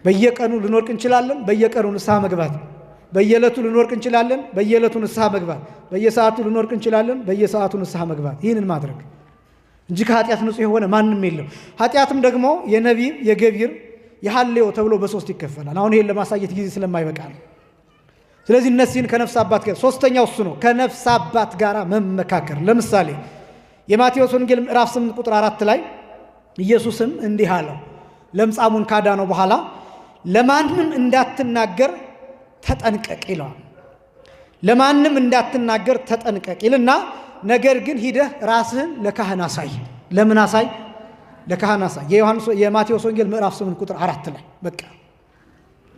በየቀኑ ልንወድቅ እንችላለን። በየቀኑ ንስሐ መግባት። በየዕለቱ ልንወድቅ እንችላለን። በየዕለቱ ንስሐ መግባት። በየሰዓቱ ልንወድቅ እንችላለን። በየሰዓቱ ንስሐ መግባት። ይህንን ማድረግ እንጂ ከኃጢአት ንጹሕ የሆነ ማንም የለም። ኃጢአትም ደግሞ የነቢብ፣ የገቢር፣ የሐሌዮ ተብሎ በሶስት ይከፈላል። አሁን ይሄን ለማሳየት ጊዜ ስለማይበቃ ነው። ስለዚህ እነዚህን ከነፍስ አባት ጋር ሶስተኛው እሱ ነው፣ ከነፍስ አባት ጋር መመካከር። ለምሳሌ የማቴዎስ ወንጌል ምዕራፍ 8 ቁጥር 4 ላይ ኢየሱስም እንዲህ አለው፣ ለምጻሙን ካዳነው በኋላ ለማንም እንዳትናገር ተጠንቀቅ ይለዋል። ለማንም እንዳትናገር ተጠንቀቅ ይልና ነገር ግን ሂደህ ራስህን ለካህን አሳይ። ለምን አሳይ? ለካህን አሳይ። የማቴዎስ ወንጌል ምዕራፍ 8 ቁጥር 4 ላይ በቃ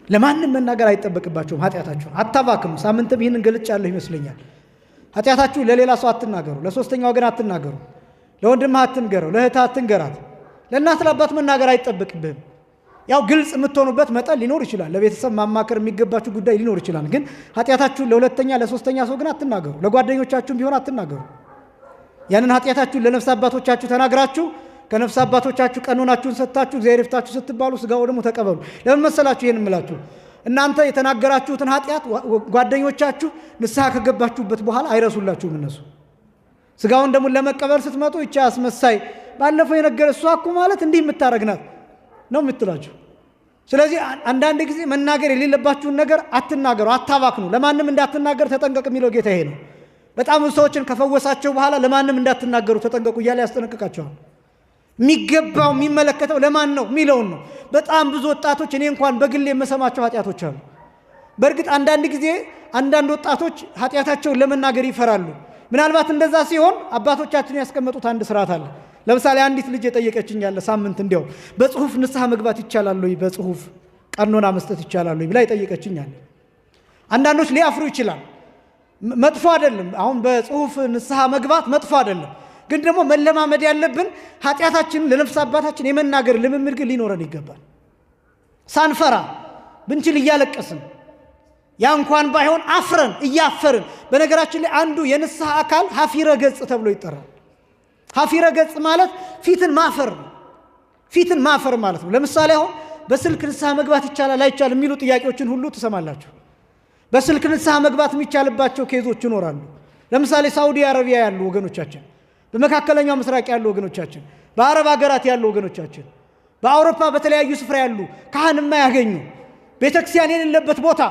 ለማንም መናገር አይጠበቅባቸውም። ኃጢአታችሁን አታባክኑ። ሳምንትም ይህንን ገልጫለሁ ይመስለኛል። ኃጢአታችሁ ለሌላ ሰው አትናገሩ፣ ለሶስተኛ ወገን አትናገሩ፣ ለወንድምህ አትንገረው፣ ለእህትህ አትንገራት፣ ለእናት ለአባት መናገር አይጠበቅብህም። ያው ግልጽ የምትሆኑበት መጠን ሊኖር ይችላል። ለቤተሰብ ማማከር የሚገባችሁ ጉዳይ ሊኖር ይችላል። ግን ኃጢአታችሁን ለሁለተኛ ለሶስተኛ ሰው ግን አትናገሩ። ለጓደኞቻችሁም ቢሆን አትናገሩ። ያንን ኃጢአታችሁን ለነፍስ አባቶቻችሁ ተናግራችሁ ከነፍስ አባቶቻችሁ ቀኖናችሁን ሰጥታችሁ እግዚአብሔር ይፍታችሁ ስትባሉ ሥጋው ደግሞ ተቀበሉ። ለምን መሰላችሁ ይሄን እምላችሁ? እናንተ የተናገራችሁትን ኃጢአት ጓደኞቻችሁ ንስሐ ከገባችሁበት በኋላ አይረሱላችሁም። እነሱ ሥጋውን ደግሞ ለመቀበል ስትመጡ ይቻ አስመሳይ ባለፈው የነገረ እሷ እኮ ማለት እንዲህ የምታረግናት ነው የምትላችሁ። ስለዚህ አንዳንድ ጊዜ መናገር የሌለባችሁን ነገር አትናገሩ፣ አታባክኑ። ለማንም እንዳትናገር ተጠንቀቅ የሚለው ጌታ ይሄ ነው። በጣም ብዙ ሰዎችን ከፈወሳቸው በኋላ ለማንም እንዳትናገሩ ተጠንቀቁ እያለ ያስጠነቅቃቸዋል። የሚገባው የሚመለከተው ለማን ነው የሚለውን ነው። በጣም ብዙ ወጣቶች እኔ እንኳን በግሌ የምሰማቸው ኃጢአቶች አሉ። በእርግጥ አንዳንድ ጊዜ አንዳንድ ወጣቶች ኃጢአታቸውን ለመናገር ይፈራሉ። ምናልባት እንደዛ ሲሆን አባቶቻችን ያስቀመጡት አንድ ስርዓት አለ። ለምሳሌ አንዲት ልጅ የጠየቀችኝ ያለ ሳምንት እንዲያው በጽሁፍ ንስሐ መግባት ይቻላል ወይ፣ በጽሁፍ ቀኖና መስጠት ይቻላል ወይ ብላ የጠየቀችኝ አለ። አንዳንዶች ሊያፍሩ ይችላል። መጥፎ አይደለም። አሁን በጽሁፍ ንስሐ መግባት መጥፎ አይደለም። ግን ደግሞ መለማመድ ያለብን ኃጢአታችንን ለነፍስ አባታችን የመናገር ልምምድ ግን ሊኖረን ይገባል። ሳንፈራ ብንችል እያለቀስን፣ ያ እንኳን ባይሆን አፍረን እያፈርን። በነገራችን ላይ አንዱ የንስሐ አካል ሀፊረ ገጽ ተብሎ ይጠራል። ሀፊረ ገጽ ማለት ፊትን ማፈር ነው። ፊትን ማፈር ማለት ነው። ለምሳሌ አሁን በስልክ ንስሐ መግባት ይቻላል አይቻልም የሚሉ ጥያቄዎችን ሁሉ ትሰማላችሁ። በስልክ ንስሐ መግባት የሚቻልባቸው case ኦች ይኖራሉ። ለምሳሌ ሳውዲ አረቢያ ያሉ ወገኖቻችን፣ በመካከለኛው ምስራቅ ያሉ ወገኖቻችን፣ በአረብ ሀገራት ያሉ ወገኖቻችን፣ በአውሮፓ በተለያዩ ስፍራ ያሉ ካህን የማያገኙ፣ ቤተክርስቲያን የሌለበት ቦታ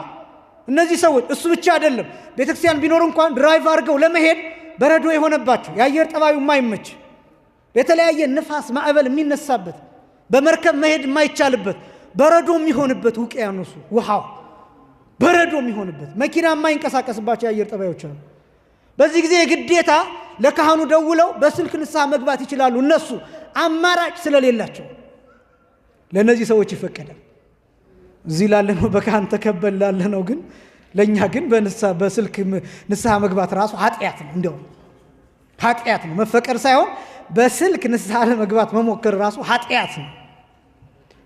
እነዚህ ሰዎች፣ እሱ ብቻ አይደለም፣ ቤተክርስቲያን ቢኖር እንኳን drive አድርገው ለመሄድ በረዶ የሆነባቸው፣ የአየር ጠባዩ የማይመች፣ የተለያየ ንፋስ ማዕበል የሚነሳበት፣ በመርከብ መሄድ የማይቻልበት፣ በረዶ የሚሆንበት፣ ውቅያኖሱ ውሃው በረዶ የሚሆንበት፣ መኪና የማይንቀሳቀስባቸው የአየር ጠባዮች አሉ። በዚህ ጊዜ የግዴታ ለካህኑ ደውለው በስልክ ንስሐ መግባት ይችላሉ። እነሱ አማራጭ ስለሌላቸው ለእነዚህ ሰዎች ይፈቀዳል። እዚህ ላለነው በካህን ተከበል ላለነው ግን ለእኛ ግን በስልክ ንስሐ መግባት ራሱ ኃጢአት ነው። እንዲያውም ኃጢአት ነው። መፈቀድ ሳይሆን በስልክ ንስሐ ለመግባት መሞከር ራሱ ኃጢአት ነው።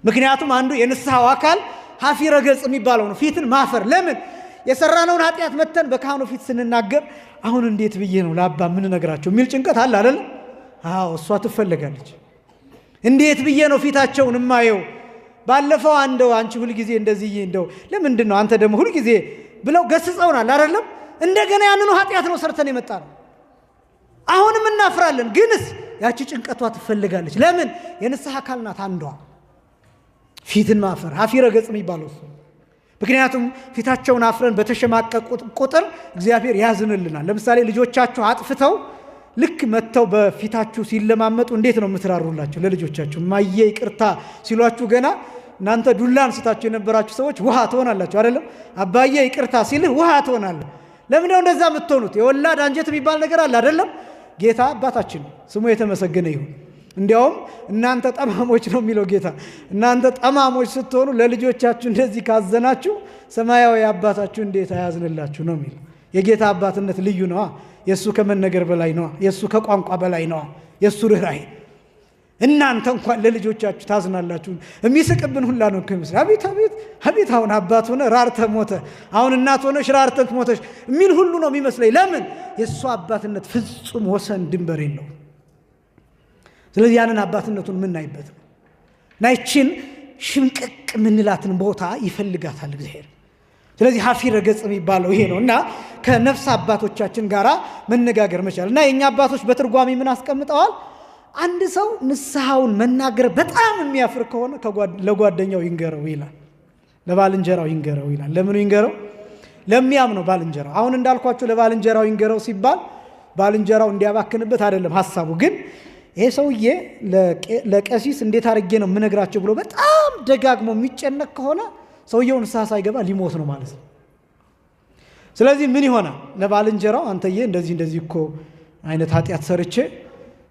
ምክንያቱም አንዱ የንስሐው አካል ሀፊረ ገጽ የሚባለው ነው፣ ፊትን ማፈር። ለምን? የሰራነውን ኃጢአት መተን በካህኑ ፊት ስንናገር አሁን እንዴት ብዬ ነው ለአባ ምን ነግራቸው የሚል ጭንቀት አለ አይደል? አዎ፣ እሷ ትፈለጋለች። እንዴት ብዬ ነው ፊታቸውን እማየው? ባለፈው አንደው አንቺ ሁልጊዜ እንደዚህ እንደው ለምንድን ነው አንተ ደግሞ ሁልጊዜ ብለው ገስጸውናል አይደለም? እንደገና ያንኑ ኃጢአት ነው ሰርተን የመጣ ነው። አሁንም እናፍራለን። ግንስ ያቺ ጭንቀቷ ትፈልጋለች። ለምን? የንስሐ አካል ናት አንዷ። ፊትን ማፈር ሀፊረ ገጽ የሚባለው እሱ። ምክንያቱም ፊታቸውን አፍረን በተሸማቀቁ ቁጥር እግዚአብሔር ያዝንልናል። ለምሳሌ ልጆቻችሁ አጥፍተው ልክ መጥተው በፊታችሁ ሲለማመጡ እንዴት ነው የምትራሩላቸው? ለልጆቻችሁ ማየ ይቅርታ ሲሏችሁ ገና እናንተ ዱላ አንስታችሁ የነበራችሁ ሰዎች ውሃ ትሆናላችሁ አይደለም? አባዬ ይቅርታ ሲልህ ውሃ ትሆናለህ። ለምንድነው እንደዛ የምትሆኑት? የወላድ አንጀት የሚባል ነገር አለ አይደለም? ጌታ አባታችን ስሙ የተመሰገነ ይሁን። እንዲያውም እናንተ ጠማሞች ነው የሚለው ጌታ። እናንተ ጠማሞች ስትሆኑ ለልጆቻችሁ እንደዚህ ካዘናችሁ ሰማያዊ አባታችሁ እንዴት አያዝንላችሁ ነው የሚለው። የጌታ አባትነት ልዩ ነዋ። የሱ ከመነገር በላይ ነዋ። የሱ ከቋንቋ በላይ ነዋ። የሱ ርኅራኄ እናንተ እንኳን ለልጆቻችሁ ታዝናላችሁ። የሚስቅብን ሁላ ነው ከሚስል አቤት አቤት አቤት፣ አሁን አባት ሆነ ራርተ ሞተ፣ አሁን እናት ሆነሽ ራርተሽ ሞተሽ የሚል ሁሉ ነው የሚመስለኝ። ለምን? የሱ አባትነት ፍጹም ወሰን ድንበር የለውም። ስለዚህ ያንን አባትነቱን የምናይበት ነው እና ይችን ሽምቅቅ የምንላትን ቦታ ይፈልጋታል እግዚአብሔር። ስለዚህ ሀፊረ ገጽ የሚባለው ይሄ ነው እና ከነፍስ አባቶቻችን ጋራ መነጋገር መቻል እና የእኛ አባቶች በትርጓሜ ምን አስቀምጠዋል? አንድ ሰው ንስሐውን መናገር በጣም የሚያፍር ከሆነ ለጓደኛው ይንገረው ይላል፣ ለባልንጀራው ይንገረው ይላል። ለምኑ ይንገረው? ለሚያምነው ባልንጀራው። አሁን እንዳልኳቸው ለባልንጀራው ይንገረው ሲባል ባልንጀራው እንዲያባክንበት አይደለም ሀሳቡ። ግን ይሄ ሰውዬ ለቀሲስ እንዴት አድርጌ ነው የምነግራቸው ብሎ በጣም ደጋግሞ የሚጨነቅ ከሆነ ሰውየው ንስሐ ሳይገባ ሊሞት ነው ማለት ነው። ስለዚህ ምን ይሆናል? ለባልንጀራው አንተዬ እንደዚህ እንደዚህ እኮ አይነት ኃጢአት ሰርቼ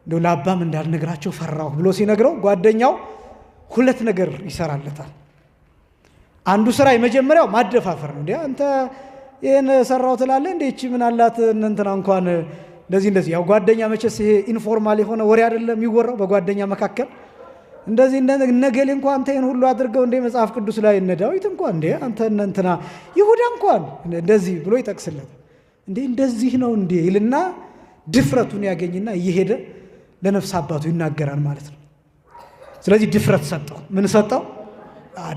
እንደው ለአባም እንዳልነግራቸው ፈራሁ ብሎ ሲነግረው ጓደኛው ሁለት ነገር ይሰራለታል። አንዱ ስራ የመጀመሪያው ማደፋፈር ነው። እንዴ አንተ ይሄን ሰራው ትላለህ እንዴ? እቺ ምን አላት እነ እንትና እንኳን እንደዚህ እንደዚህ። ያው ጓደኛ መቼስ ይሄ informal የሆነ ወሬ አይደለም የሚወራው በጓደኛ መካከል። እንደዚህ እነገሌ እንኳን አንተ ይሄን ሁሉ አድርገው እንደ መጽሐፍ ቅዱስ ላይ እነ ዳዊት እንኳን እንዴ አንተ እነ እንትና ይሁዳ እንኳን እንደዚህ ብሎ ይጠቅስለታል። እንዴ እንደዚህ ነው እንዴ ይልና ድፍረቱን ያገኝና እየሄደ ለነፍስ አባቱ ይናገራል ማለት ነው። ስለዚህ ድፍረት ሰጠው። ምን ሰጠው?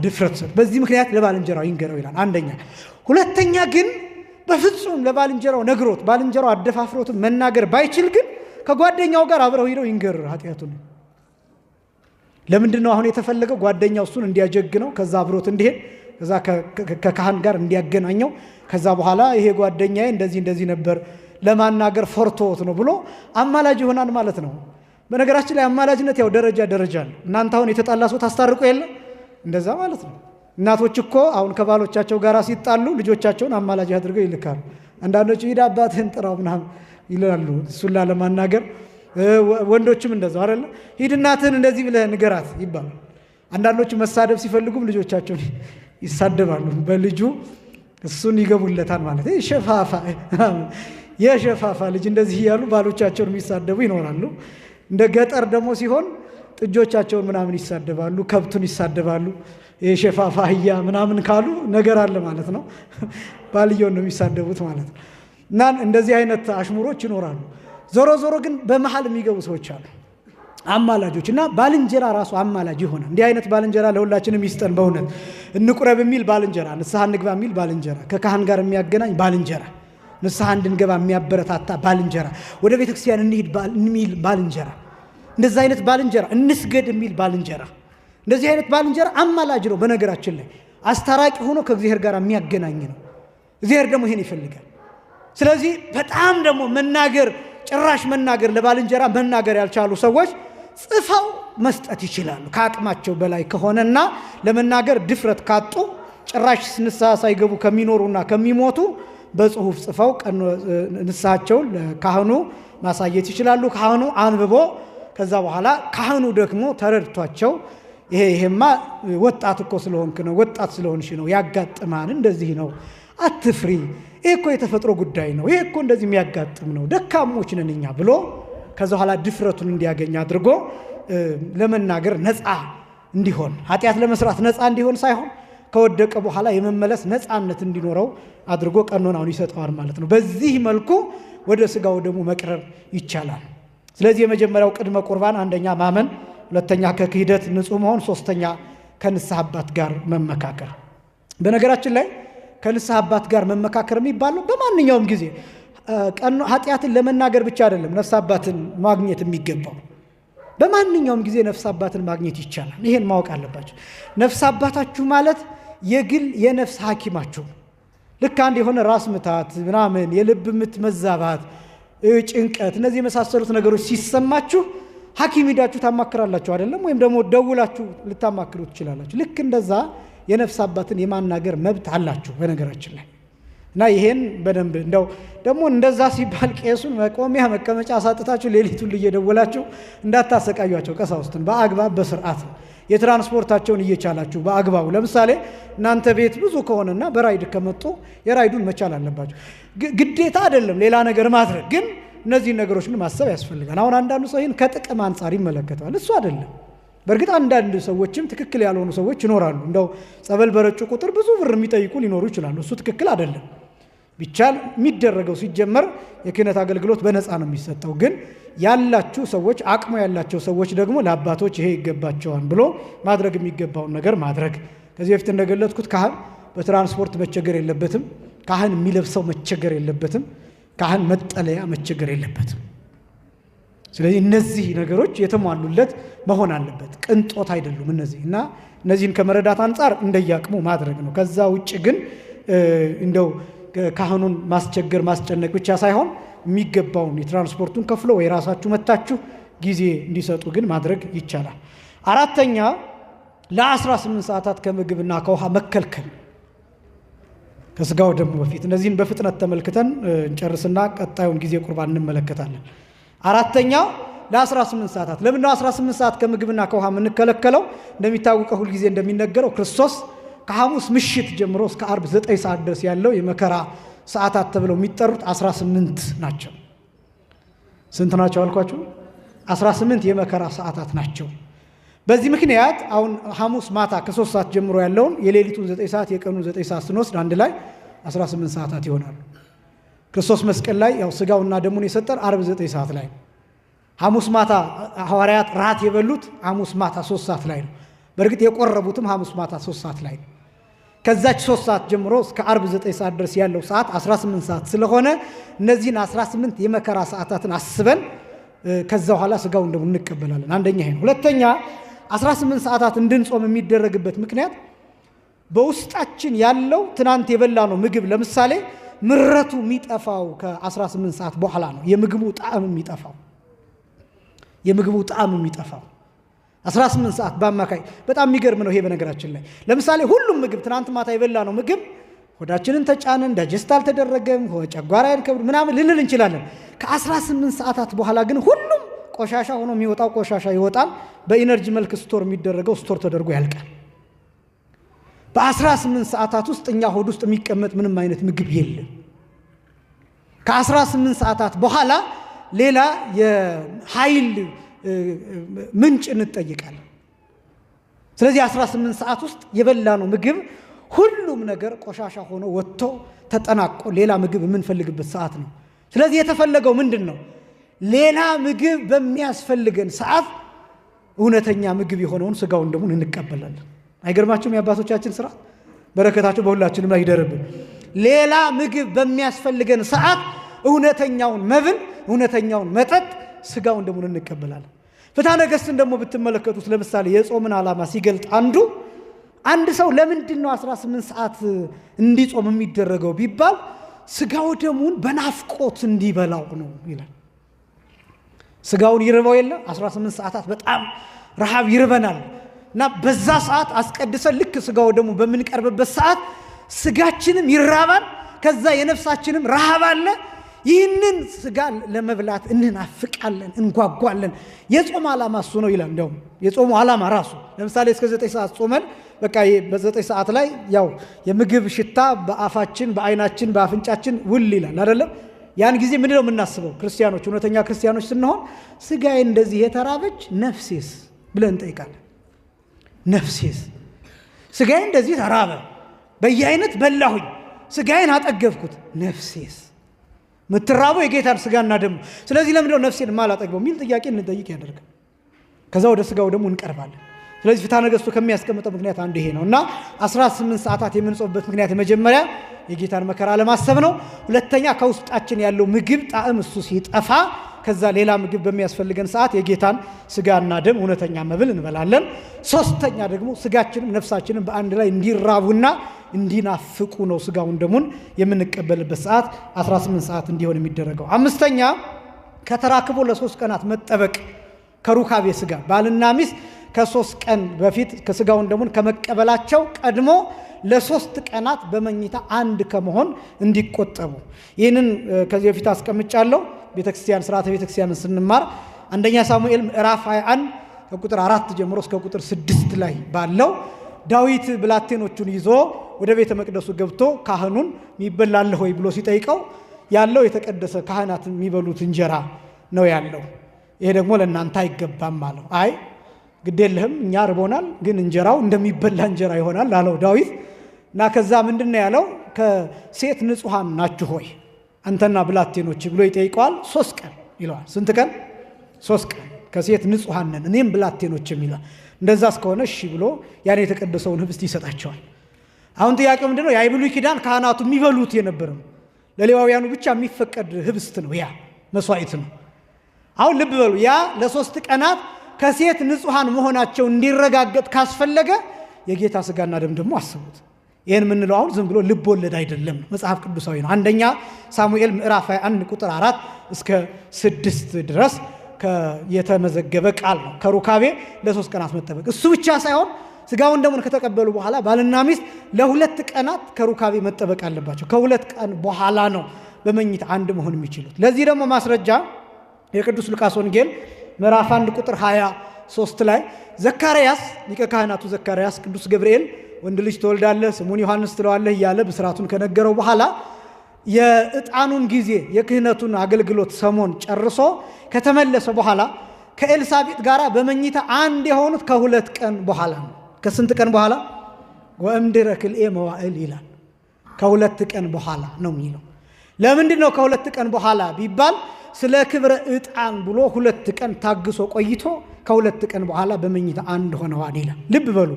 ድፍረት ሰጠው። በዚህ ምክንያት ለባልንጀራው ይንገረው ይላል። አንደኛ። ሁለተኛ ግን በፍጹም ለባልንጀራው ነግሮት ባልንጀራው አደፋፍሮት መናገር ባይችል ግን ከጓደኛው ጋር አብረው ሄደው ይንገር ኃጢአቱን። ለምንድን ነው አሁን የተፈለገው? ጓደኛው እሱን እንዲያጀግነው፣ ከዛ አብሮት እንዲሄድ፣ ከዛ ከካህን ጋር እንዲያገናኘው፣ ከዛ በኋላ ይሄ ጓደኛዬ እንደዚህ እንደዚህ ነበር ለማናገር ፈርቶት ነው ብሎ አማላጅ ይሆናል ማለት ነው። በነገራችን ላይ አማላጅነት ያው ደረጃ ደረጃ ነው። እናንተ አሁን የተጣላ ሰው ታስታርቁ የለ እንደዛ ማለት ነው። እናቶች እኮ አሁን ከባሎቻቸው ጋር ሲጣሉ ልጆቻቸውን አማላጅ አድርገው ይልካሉ። አንዳንዶቹ ሂድ አባትህን ጥራው ምናምን ይላሉ እሱን ላለማናገር። ወንዶችም እንደዛው አይደለ? ሂድ እናትህን እንደዚህ ብለህ ንገራት ይባላል። አንዳንዶቹ መሳደብ ሲፈልጉም ልጆቻቸውን ይሳደባሉ። በልጁ እሱን ይገቡለታል ማለት ነው። ሸፋፋ የሸፋፋ ልጅ እንደዚህ እያሉ ባሎቻቸውን የሚሳደቡ ይኖራሉ። እንደ ገጠር ደግሞ ሲሆን ጥጆቻቸውን ምናምን ይሳደባሉ፣ ከብቱን ይሳደባሉ። የሸፋፋ አህያ ምናምን ካሉ ነገር አለ ማለት ነው። ባልየውን ነው የሚሳደቡት ማለት ነው። እና እንደዚህ አይነት አሽሙሮች ይኖራሉ። ዞሮ ዞሮ ግን በመሃል የሚገቡ ሰዎች አሉ፣ አማላጆች። እና ባልንጀራ ራሱ አማላጅ ይሆናል። እንዲህ አይነት ባልንጀራ ለሁላችንም ይስጠን በእውነት። እንቁረብ የሚል ባልንጀራ፣ ንስሐ እንግባ የሚል ባልንጀራ፣ ከካህን ጋር የሚያገናኝ ባልንጀራ፣ ንስሐ እንድንገባ የሚያበረታታ ባልንጀራ፣ ወደ ቤተክርስቲያን እንሂድ የሚል ባልንጀራ፣ እንደዚህ አይነት ባልንጀራ፣ እንስገድ የሚል ባልንጀራ፣ እንደዚህ አይነት ባልንጀራ አማላጅ ነው። በነገራችን ላይ አስታራቂ ሆኖ ከእግዚአብሔር ጋር የሚያገናኝ ነው። እግዚአብሔር ደግሞ ይሄን ይፈልጋል። ስለዚህ በጣም ደግሞ መናገር ጭራሽ መናገር ለባልንጀራ መናገር ያልቻሉ ሰዎች ጽፈው መስጠት ይችላሉ። ከአቅማቸው በላይ ከሆነና ለመናገር ድፍረት ካጡ ጭራሽ ንስሐ ሳይገቡ ከሚኖሩና ከሚሞቱ በጽሁፍ ጽፈው ንስሐቸውን ለካህኑ ማሳየት ይችላሉ። ካህኑ አንብቦ ከዛ በኋላ ካህኑ ደግሞ ተረድቷቸው ይሄማ ወጣት እኮ ስለሆንክ ነው፣ ወጣት ስለሆንሽ ነው ያጋጥማል፣ እንደዚህ ነው፣ አትፍሪ፣ ይሄ እኮ የተፈጥሮ ጉዳይ ነው፣ ይሄ እኮ እንደዚህ የሚያጋጥም ነው፣ ደካሞች ነን እኛ ብሎ ከዛ በኋላ ድፍረቱን እንዲያገኝ አድርጎ ለመናገር ነፃ እንዲሆን፣ ኃጢአት ለመስራት ነፃ እንዲሆን ሳይሆን ከወደቀ በኋላ የመመለስ ነፃነት እንዲኖረው አድርጎ ቀኖናውን ይሰጠዋል ማለት ነው። በዚህ መልኩ ወደ ስጋው ደግሞ መቅረብ ይቻላል። ስለዚህ የመጀመሪያው ቅድመ ቁርባን አንደኛ ማመን፣ ሁለተኛ ከክህደት ንጹህ መሆን፣ ሶስተኛ ከንስሐ አባት ጋር መመካከር። በነገራችን ላይ ከንስሐ አባት ጋር መመካከር የሚባለው በማንኛውም ጊዜ ኃጢአትን ለመናገር ብቻ አይደለም ነፍስ አባትን ማግኘት የሚገባው። በማንኛውም ጊዜ ነፍስ አባትን ማግኘት ይቻላል። ይሄን ማወቅ አለባቸው። ነፍስ አባታችሁ ማለት የግል የነፍስ ሐኪማችሁ። ልክ አንድ የሆነ ራስ ምታት ምናምን፣ የልብ ምት መዛባት፣ ጭንቀት፣ እነዚህ የመሳሰሉት ነገሮች ሲሰማችሁ ሐኪም ሂዳችሁ ታማክራላችሁ አይደለም? ወይም ደግሞ ደውላችሁ ልታማክሩ ትችላላችሁ። ልክ እንደዛ የነፍስ አባትን የማናገር መብት አላችሁ በነገራችን ላይ። እና ይሄን በደንብ እንደው ደግሞ እንደዛ ሲባል ቄሱን መቆሚያ መቀመጫ አሳጥታችሁ ሌሊቱን እየደወላችሁ እንዳታሰቃዩአቸው። ቀሳውስትን በአግባብ በስርዓት የትራንስፖርታቸውን እየቻላችሁ በአግባቡ። ለምሳሌ እናንተ ቤት ብዙ ከሆነና በራይድ ከመጡ የራይዱን መቻል አለባችሁ። ግዴታ አይደለም ሌላ ነገር ማድረግ፣ ግን እነዚህን ነገሮች ግን ማሰብ ያስፈልጋል። አሁን አንዳንዱ ሰው ይህን ከጥቅም አንጻር ይመለከተዋል። እሱ አይደለም። በእርግጥ አንዳንድ ሰዎችም ትክክል ያልሆኑ ሰዎች ይኖራሉ። እንደው ጸበል በረጩ ቁጥር ብዙ ብር የሚጠይቁ ሊኖሩ ይችላሉ። እሱ ትክክል አይደለም። ቢቻል የሚደረገው ሲጀመር የክህነት አገልግሎት በነፃ ነው የሚሰጠው። ግን ያላችሁ ሰዎች፣ አቅሙ ያላቸው ሰዎች ደግሞ ለአባቶች ይሄ ይገባቸዋል ብሎ ማድረግ የሚገባውን ነገር ማድረግ። ከዚህ በፊት እንደገለጥኩት ካህን በትራንስፖርት መቸገር የለበትም። ካህን የሚለብሰው መቸገር የለበትም። ካህን መጠለያ መቸገር የለበትም። ስለዚህ እነዚህ ነገሮች የተሟሉለት መሆን አለበት። ቅንጦት አይደሉም እነዚህ። እና እነዚህን ከመረዳት አንጻር እንደየአቅሙ ማድረግ ነው። ከዛ ውጭ ግን እንደው ካህኑን ማስቸገር ማስጨነቅ ብቻ ሳይሆን የሚገባውን የትራንስፖርቱን ከፍሎ ወይ ራሳችሁ መታችሁ ጊዜ እንዲሰጡ ግን ማድረግ ይቻላል። አራተኛ፣ ለ18 ሰዓታት ከምግብና ከውሃ መከልከል ከስጋው ደሙ በፊት። እነዚህን በፍጥነት ተመልክተን እንጨርስና ቀጣዩን ጊዜ ቁርባን እንመለከታለን። አራተኛ፣ ለ18 ሰዓታት። ለምንድነው 18 ሰዓት ከምግብና ከውሃ የምንከለከለው? እንደሚታወቀው፣ ሁልጊዜ እንደሚነገረው፣ ክርስቶስ ከሐሙስ ምሽት ጀምሮ እስከ አርብ 9 ሰዓት ድረስ ያለው የመከራ ሰዓታት ተብለው የሚጠሩት 18 ናቸው። ስንት ናቸው አልኳችሁ? 18 የመከራ ሰዓታት ናቸው። በዚህ ምክንያት አሁን ሐሙስ ማታ ከ3 ሰዓት ጀምሮ ያለውን የሌሊቱን 9 ሰዓት፣ የቀኑን 9 ሰዓት ስንወስድ አንድ ላይ 18 ሰዓታት ይሆናሉ። ክርስቶስ መስቀል ላይ ያው ስጋውና ደሙን የሰጠን አርብ 9 ሰዓት ላይ ነው። ሐሙስ ማታ ሐዋርያት ራት የበሉት ሐሙስ ማታ 3 ሰዓት ላይ ነው። በእርግጥ የቆረቡትም ሐሙስ ማታ 3 ሰዓት ላይ ነው። ከዛች 3 ሰዓት ጀምሮ እስከ አርብ 9 ሰዓት ድረስ ያለው ሰዓት 18 ሰዓት ስለሆነ እነዚህን 18 የመከራ ሰዓታትን አስበን ከዛ በኋላ ስጋውን ደግሞ እንቀበላለን። አንደኛ ይሄ ነው። ሁለተኛ፣ 18 ሰዓታት እንድንጾም የሚደረግበት ምክንያት በውስጣችን ያለው ትናንት የበላነው ምግብ ለምሳሌ ምረቱ የሚጠፋው ከ18 ሰዓት በኋላ ነው። የምግቡ ጣዕም የሚጠፋው 18 ሰዓት በአማካይ። በጣም የሚገርም ነው ይሄ በነገራችን ላይ። ለምሳሌ ሁሉም ምግብ፣ ትናንት ማታ የበላነው ምግብ ሆዳችንን ተጫንን፣ digest አልተደረገም፣ ጨጓራዬን ከብድ ምናምን ልንል እንችላለን። ከ18 ሰዓታት በኋላ ግን ሁሉም ቆሻሻ ሆኖ የሚወጣው ቆሻሻ ይወጣል። በ energy መልክ store የሚደረገው store ተደርጎ ያልቃል። በ18 ሰዓታት ውስጥ እኛ ሆድ ውስጥ የሚቀመጥ ምንም አይነት ምግብ የለም። ከ18 ሰዓታት በኋላ ሌላ የኃይል ምንጭ እንጠይቃለን። ስለዚህ 18 ሰዓት ውስጥ የበላነው ምግብ ሁሉም ነገር ቆሻሻ ሆኖ ወጥቶ ተጠናቆ ሌላ ምግብ የምንፈልግበት ሰዓት ነው። ስለዚህ የተፈለገው ምንድን ነው? ሌላ ምግብ በሚያስፈልገን ሰዓት እውነተኛ ምግብ የሆነውን ስጋውን ደሙን እንቀበላለን። አይገርማችሁም? የአባቶቻችን ስርዓት በረከታቸው በሁላችንም ላይ ይደርብን። ሌላ ምግብ በሚያስፈልገን ሰዓት እውነተኛውን መብል፣ እውነተኛውን መጠጥ፣ ስጋውን ደሙን እንቀበላለን። ፍትሐ ነገሥትን ደግሞ ብትመለከቱት ለምሳሌ የጾምን ዓላማ ሲገልጥ አንድ ሰው ለምንድን ነው 18 ሰዓት እንዲጾም የሚደረገው ቢባል ስጋው ደሙን በናፍቆት እንዲበላው ነው ይላል። ስጋውን ይርበው የለ? 18 ሰዓታት በጣም ረሃብ ይርበናል። እና በዛ ሰዓት አስቀድሰን ልክ ስጋው ደሙ በምንቀርብበት ሰዓት ስጋችንም ይራባል፣ ከዛ የነፍሳችንም ረሃብ አለ። ይህንን ስጋ ለመብላት እንናፍቃለን፣ እንጓጓለን። የጾም ዓላማ እሱ ነው ይላል። እንዲያውም የጾሙ ዓላማ ራሱ ለምሳሌ እስከ 9 ሰዓት ጾመን በቃ በ9 ሰዓት ላይ ያው የምግብ ሽታ በአፋችን፣ በአይናችን፣ በአፍንጫችን ውል ይላል አይደለም? ያን ጊዜ ምንድን ነው የምናስበው? ክርስቲያኖች፣ እውነተኛ ክርስቲያኖች ስንሆን ስጋዬ እንደዚህ የተራበች ነፍሴስ ብለን እንጠይቃለን። ነፍሴስ? ስጋዬ እንደዚህ ተራበ፣ በየአይነት በላሁኝ፣ ስጋዬን አጠገብኩት፣ ነፍሴስ? የምትራበው የጌታን ስጋና ደም። ስለዚህ ለምንድነው ነፍሴን የማላጠግበው የሚል ጥያቄ እንጠይቅ ያደርጋል። ከዛ ወደ ስጋው ደግሞ እንቀርባለን። ስለዚህ ፍትሐ ነገሥቱ ከሚያስቀምጠው ምክንያት አንዱ ይሄ ነው። እና 18 ሰዓታት የምንጾምበት ምክንያት የመጀመሪያ የጌታን መከራ ለማሰብ ነው። ሁለተኛ፣ ከውስጣችን ያለው ምግብ ጣዕም እሱ ሲጠፋ ከዛ ሌላ ምግብ በሚያስፈልገን ሰዓት የጌታን ስጋና ደም እውነተኛ መብል እንበላለን። ሶስተኛ ደግሞ ስጋችንም ነፍሳችንም በአንድ ላይ እንዲራቡና እንዲናፍቁ ነው ስጋውን ደሙን የምንቀበልበት ሰዓት 18 ሰዓት እንዲሆን የሚደረገው። አምስተኛ ከተራክቦ ለ3 ቀናት መጠበቅ ከሩካቤ ስጋ ባልና ሚስት ከ3 ቀን በፊት ከስጋውን ደሙን ከመቀበላቸው ቀድሞ ለ3 ቀናት በመኝታ አንድ ከመሆን እንዲቆጠቡ። ይህንን ከዚህ በፊት አስቀምጫለሁ። ቤተክርስቲያን ስርዓተ ቤተክርስቲያንን ስንማር አንደኛ ሳሙኤል ምዕራፍ 21 ከቁጥር 4 ጀምሮ እስከ ቁጥር 6 ላይ ባለው ዳዊት ብላቴኖቹን ይዞ ወደ ቤተ መቅደሱ ገብቶ ካህኑን የሚበላለህ ወይ ብሎ ሲጠይቀው ያለው የተቀደሰ ካህናት የሚበሉት እንጀራ ነው ያለው፣ ይሄ ደግሞ ለእናንተ አይገባም አለው። አይ ግድ የለህም እኛ ርቦናል፣ ግን እንጀራው እንደሚበላ እንጀራ ይሆናል አለው ዳዊት። እና ከዛ ምንድነው ያለው? ከሴት ንጹሃን ናችሁ ሆይ አንተና ብላቴኖች ብሎ ይጠይቀዋል። 3 ቀን ይለዋል። ስንት ቀን? 3 ቀን ከሴት ንጹሃን ነን እኔም ብላቴኖችም ይላል። እንደዛ እስከሆነ እሺ ብሎ ያን የተቀደሰውን ህብስት ይሰጣቸዋል። አሁን ጥያቄው ምንድነው? ያ የብሉይ ኪዳን ካህናቱ የሚበሉት የነበረው ለሌዋውያኑ ብቻ የሚፈቀድ ህብስት ነው፣ ያ መስዋዕት ነው። አሁን ልብ በሉ፣ ያ ለ3 ቀናት ከሴት ንጹሃን መሆናቸው እንዲረጋገጥ ካስፈለገ የጌታ ስጋና ደም ደግሞ አስቡት። ይሄን የምንለው አሁን ዝም ብሎ ልብ ወለድ አይደለም፣ መጽሐፍ ቅዱሳዊ ነው። አንደኛ ሳሙኤል ምዕራፍ 21 ቁጥር 4 እስከ 6 ድረስ የተመዘገበ ቃል ነው። ከሩካቤ ለ3 ቀናት መጠበቅ። እሱ ብቻ ሳይሆን ስጋውን ደሙን ከተቀበሉ በኋላ ባልና ሚስት ለ2 ቀናት ከሩካቤ መጠበቅ አለባቸው። ከ2 ቀን በኋላ ነው በመኝታ አንድ መሆን የሚችሉት። ለዚህ ደግሞ ማስረጃ የቅዱስ ሉቃስ ወንጌል ምዕራፍ 1 ቁጥር 23 ላይ ዘካርያስ ሊቀ ካህናቱ ዘካርያስ ቅዱስ ገብርኤል ወንድ ልጅ ትወልዳለህ ስሙን ዮሐንስ ትለዋለህ እያለ ብስራቱን ከነገረው በኋላ የዕጣኑን ጊዜ የክህነቱን አገልግሎት ሰሞን ጨርሶ ከተመለሰ በኋላ ከኤልሳቤጥ ጋራ በመኝታ አንድ የሆኑት ከ2 ቀን በኋላ ነው። ከስንት ቀን በኋላ? ወእምድረ ክልኤ መዋዕል ይላል። ከ2 ቀን በኋላ ነው የሚለው። ለምንድን ነው ከ2 ቀን በኋላ ቢባል ስለ ክብረ ዕጣን ብሎ 2 ቀን ታግሶ ቆይቶ ከ2 ቀን በኋላ በመኝታ አንድ ሆነዋል ይላል። ልብ በሉ፣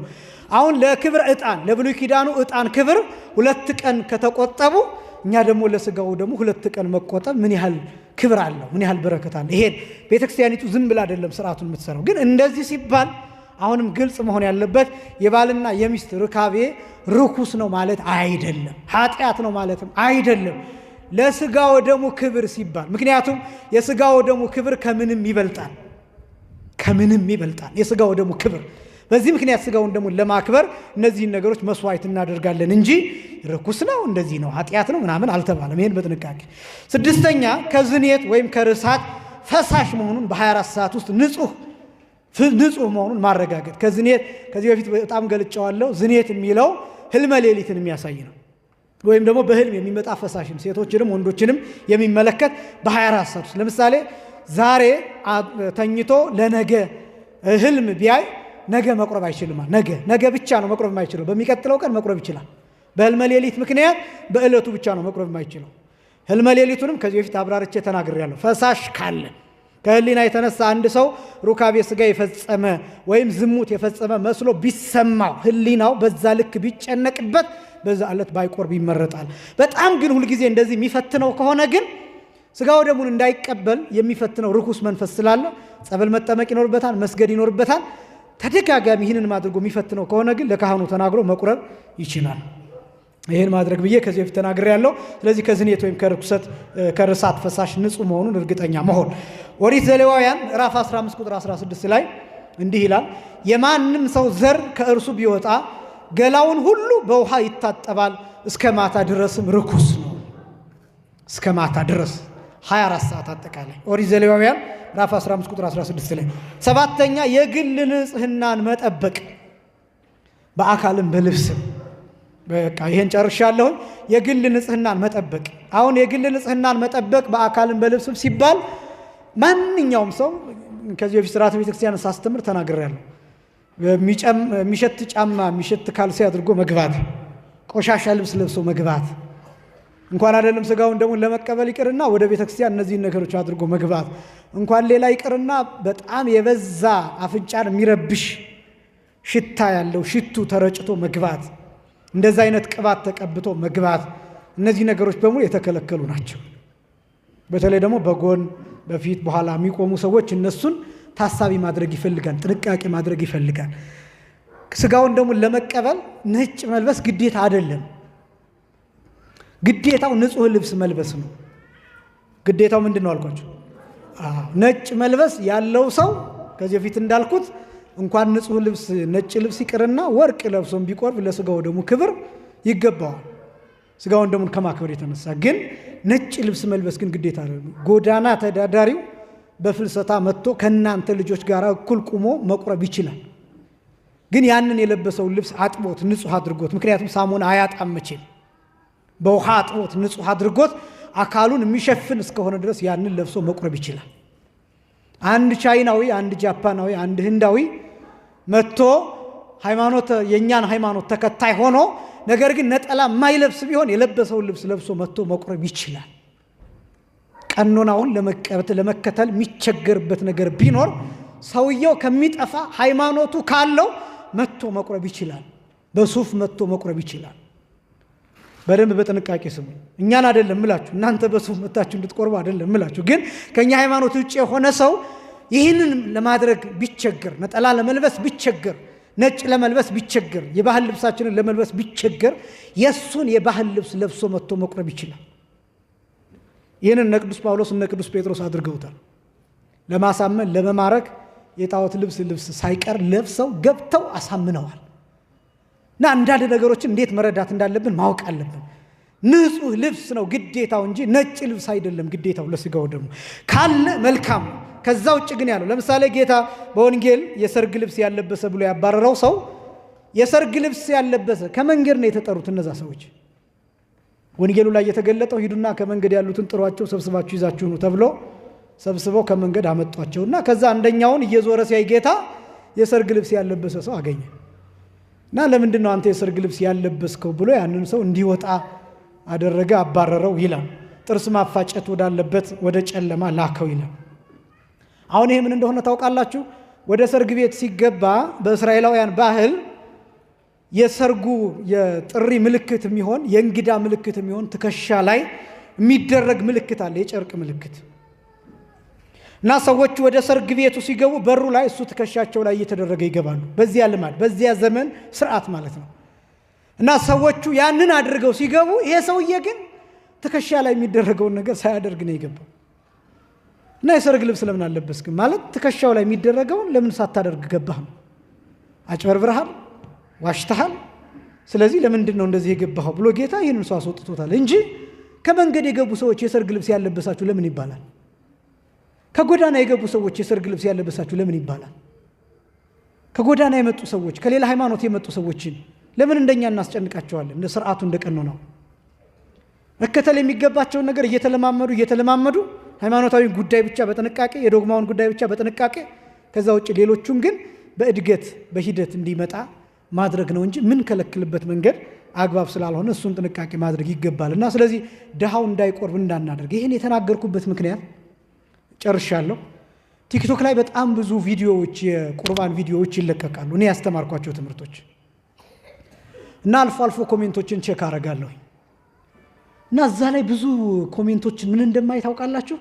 አሁን ለክብረ ዕጣን ለብሉይ ኪዳኑ ዕጣን ክብር 2 ቀን ከተቆጠቡ እኛ ደግሞ ለስጋው ደግሞ 2 ቀን መቆጠብ ምን ያህል ክብር አለው? ምን ያህል በረከት አለው? ይሄን ቤተክርስቲያኒቱ ዝም ብላ አይደለም ስርዓቱን የምትሰራው። ግን እንደዚህ ሲባል አሁንም ግልጽ መሆን ያለበት የባልና የሚስት ርካቤ ርኩስ ነው ማለት አይደለም፣ ኃጢአት ነው ማለትም አይደለም። ለስጋው ደሙ ክብር ሲባል፣ ምክንያቱም የስጋው ደሙ ክብር ከምንም ይበልጣል፣ ከምንም ይበልጣል የስጋው ደሙ ክብር። በዚህ ምክንያት ስጋውን ደሙን ለማክበር እነዚህን ነገሮች መስዋዕት እናደርጋለን እንጂ ርኩስ ነው እንደዚህ ነው ኃጢአት ነው ምናምን አልተባለም። ይሄን በጥንቃቄ። ስድስተኛ ከዝንየት ወይም ከርሳት ፈሳሽ መሆኑን በ24 ሰዓት ውስጥ ንጹህ መሆኑን ማረጋገጥ። ከዝንየት ከዚህ በፊት በጣም ገልጫዋለሁ። ዝንየት የሚለው ህልመ ሌሊትን የሚያሳይ ነው፣ ወይም ደግሞ በህልም የሚመጣ ፈሳሽም ሴቶችንም ወንዶችንም የሚመለከት በ24 ሰዓት ውስጥ። ለምሳሌ ዛሬ ተኝቶ ለነገ ህልም ቢያይ ነገ መቁረብ አይችልም። ነገ ብቻ ነው መቁረብ የማይችለው። በሚቀጥለው ቀን መቁረብ ይችላል። በህልመ ሌሊት ምክንያት በእለቱ ብቻ ነው መቁረብ የማይችለው። ህልመ ሌሊቱንም ከዚህ በፊት አብራርቼ ተናግሬያለሁ። ፈሳሽ ካለ ከህሊና የተነሳ አንድ ሰው ሩካቤ ስጋ የፈጸመ ወይም ዝሙት የፈጸመ መስሎ ቢሰማው ህሊናው በዛ ልክ ቢጨነቅበት በዛ ዕለት ባይቆርብ ይመረጣል። በጣም ግን ሁልጊዜ እንደዚህ የሚፈትነው ከሆነ ግን ስጋው ደሙን እንዳይቀበል የሚፈትነው ርኩስ መንፈስ ስላለ ጸበል መጠመቅ ይኖርበታል፣ መስገድ ይኖርበታል። ተደጋጋሚ ይህንን አድርጎ የሚፈትነው ከሆነ ግን ለካህኑ ተናግሮ መቁረብ ይችላል። ይህን ማድረግ ብዬ ከዚህ በፊት ተናግሬያለሁ። ስለዚህ ከዝንየት ወይም ከርኩሰት ከርሳት ፈሳሽ ንጹህ መሆኑን እርግጠኛ መሆን። ኦሪት ዘሌዋውያን ምዕራፍ 15 ቁጥር 16 ላይ እንዲህ ይላል፣ የማንም ሰው ዘር ከእርሱ ቢወጣ ገላውን ሁሉ በውሃ ይታጠባል፣ እስከ ማታ ድረስም ርኩስ ነው። እስከ ማታ ድረስ 24 ሰዓት አጠቃላይ። ኦሪት ዘሌዋውያን ምዕራፍ 15 ቁጥር 16 ላይ። ሰባተኛ የግል ንጽህናን መጠበቅ በአካልም በልብስም። በቃ ይሄን ጨርሻለሁ። የግል ንጽህናን መጠበቅ። አሁን የግል ንጽህናን መጠበቅ በአካልም በልብስም ሲባል ማንኛውም ሰው ከዚህ በፊት ስርዓተ ቤተክርስቲያን ሳስተምር ተናግሬያለሁ። የሚሸት ጫማ የሚሸት ካልሲ አድርጎ መግባት፣ ቆሻሻ ልብስ ለብሶ መግባት፣ እንኳን አይደለም ስጋውን ደሙን ለመቀበል ይቅርና ወደ ቤተክርስቲያን እነዚህን ነገሮች አድርጎ መግባት፣ እንኳን ሌላ ይቅርና በጣም የበዛ አፍንጫን የሚረብሽ ሽታ ያለው ሽቱ ተረጭቶ መግባት፣ እንደዛ አይነት ቅባት ተቀብቶ መግባት፣ እነዚህ ነገሮች በሙሉ የተከለከሉ ናቸው። በተለይ ደግሞ በጎን በፊት በኋላ የሚቆሙ ሰዎች እነሱን ታሳቢ ማድረግ ይፈልጋል፣ ጥንቃቄ ማድረግ ይፈልጋል። ስጋውን ደግሞ ለመቀበል ነጭ መልበስ ግዴታ አይደለም። ግዴታው ንጹህ ልብስ መልበስ ነው። ግዴታው ምንድን ነው አልኳቸው? ነጭ መልበስ ያለው ሰው ከዚህ በፊት እንዳልኩት እንኳን ንጹህ ልብስ ነጭ ልብስ ይቅርና ወርቅ ለብሶም ቢቆርብ ለስጋው ደሙ ክብር ይገባዋል። ስጋውን ደሙን ከማክበር የተነሳ ግን ነጭ ልብስ መልበስ ግን ግዴታ አይደለም። ጎዳና ተዳዳሪው በፍልሰታ መጥቶ ከእናንተ ልጆች ጋር እኩል ቁሞ መቁረብ ይችላል። ግን ያንን የለበሰውን ልብስ አጥቦት ንጹህ አድርጎት፣ ምክንያቱም ሳሙና አያጣም መቼም፣ በውሃ አጥቦት ንጹህ አድርጎት አካሉን የሚሸፍን እስከሆነ ድረስ ያንን ለብሶ መቁረብ ይችላል። አንድ ቻይናዊ፣ አንድ ጃፓናዊ፣ አንድ ህንዳዊ መጥቶ ሃይማኖት የእኛን ሃይማኖት ተከታይ ሆኖ ነገር ግን ነጠላ የማይለብስ ቢሆን የለበሰውን ልብስ ለብሶ መጥቶ መቁረብ ይችላል። ቀኖናውን ለመከተል የሚቸገርበት ነገር ቢኖር ሰውየው ከሚጠፋ ሃይማኖቱ ካለው መጥቶ መቁረብ ይችላል። በሱፍ መጥቶ መቁረብ ይችላል። በደንብ በጥንቃቄ ስሙ። እኛን አይደለም ምላችሁ፣ እናንተ በሱፍ መጥታችሁ እንድትቆርቡ አይደለም ምላችሁ። ግን ከኛ ሃይማኖት ውጭ የሆነ ሰው ይህንን ለማድረግ ቢቸገር፣ ነጠላ ለመልበስ ቢቸገር፣ ነጭ ለመልበስ ቢቸገር፣ የባህል ልብሳችንን ለመልበስ ቢቸገር የእሱን የባህል ልብስ ለብሶ መጥቶ መቁረብ ይችላል። ይህንን እነ ቅዱስ ጳውሎስ እነ ቅዱስ ጴጥሮስ አድርገውታል። ለማሳመን ለመማረክ የጣዖት ልብስ ሳይቀር ለብሰው ገብተው አሳምነዋል። እና አንዳንድ ነገሮችን እንዴት መረዳት እንዳለብን ማወቅ አለብን። ንጹህ ልብስ ነው ግዴታው እንጂ ነጭ ልብስ አይደለም ግዴታው ለስጋው ደግሞ ካለ መልካም። ከዛ ውጭ ግን ያለው ለምሳሌ ጌታ በወንጌል የሰርግ ልብስ ያለበሰ ብሎ ያባረረው ሰው የሰርግ ልብስ ያለበሰ ከመንገድ ነው የተጠሩት እነዛ ሰዎች። ወንጌሉ ላይ የተገለጠው ሂዱና ከመንገድ ያሉትን ጥሯቸው ሰብስባችሁ ይዛችሁ ነው ተብሎ ሰብስበው ከመንገድ አመጧቸውና ከዛ አንደኛውን እየዞረ ሲያይ ጌታ የሰርግ ልብስ ያለበሰ ሰው አገኘ። እና ለምንድን ነው አንተ የሰርግ ልብስ ያለበስከው ብሎ ያንን ሰው እንዲወጣ አደረገ፣ አባረረው ይላል። ጥርስ ማፋጨት ወዳለበት ወደ ጨለማ ላከው ይላል። አሁን ይሄ ምን እንደሆነ ታውቃላችሁ? ወደ ሰርግ ቤት ሲገባ በእስራኤላውያን ባህል የሰርጉ የጥሪ ምልክት የሚሆን የእንግዳ ምልክት የሚሆን ትከሻ ላይ የሚደረግ ምልክት አለ፣ የጨርቅ ምልክት። እና ሰዎቹ ወደ ሰርግ ቤቱ ሲገቡ በሩ ላይ እሱ ትከሻቸው ላይ እየተደረገ ይገባሉ። በዚያ ልማድ በዚያ ዘመን ስርዓት ማለት ነው። እና ሰዎቹ ያንን አድርገው ሲገቡ ይሄ ሰውዬ ግን ትከሻ ላይ የሚደረገውን ነገር ሳያደርግ ነው የገባው። እና የሰርግ ልብስ ለምን አለበስክም ማለት ትከሻው ላይ የሚደረገውን ለምን ሳታደርግ ገባህ ነው። አጭበርብረሃል፣ ዋሽተሃል፣ ስለዚህ ለምንድን ነው እንደዚህ የገባኸው ብሎ ጌታ ይህንን ሰው አስወጥቶታል እንጂ ከመንገድ የገቡ ሰዎች የሰርግ ልብስ ያለበሳችሁ ለምን ይባላል? ከጎዳና የገቡ ሰዎች የሰርግ ልብስ ያለበሳችሁ ለምን ይባላል? ከጎዳና የመጡ ሰዎች ከሌላ ሃይማኖት የመጡ ሰዎችን ለምን እንደኛ እናስጨንቃቸዋለን? እንደ ስርዓቱ እንደቀኑ ነው። መከተል የሚገባቸውን ነገር እየተለማመዱ እየተለማመዱ ሃይማኖታዊ ጉዳይ ብቻ በጥንቃቄ የዶግማውን ጉዳይ ብቻ በጥንቃቄ ከዛ ውጭ ሌሎቹን ግን በእድገት በሂደት እንዲመጣ ማድረግ ነው እንጂ ምን ከለክልበት መንገድ አግባብ ስላልሆነ እሱን ጥንቃቄ ማድረግ ይገባል። እና ስለዚህ ድሃው እንዳይቆርብ እንዳናደርግ ይህን የተናገርኩበት ምክንያት ጨርሻለሁ። ቲክቶክ ላይ በጣም ብዙ ቪዲዮዎች የቁርባን ቪዲዮዎች ይለቀቃሉ፣ እኔ ያስተማርኳቸው ትምህርቶች እና አልፎ አልፎ comment ኦችን check አደርጋለሁ። እና እዛ ላይ ብዙ comment ኦችን ምን እንደማይ ታውቃላችሁ?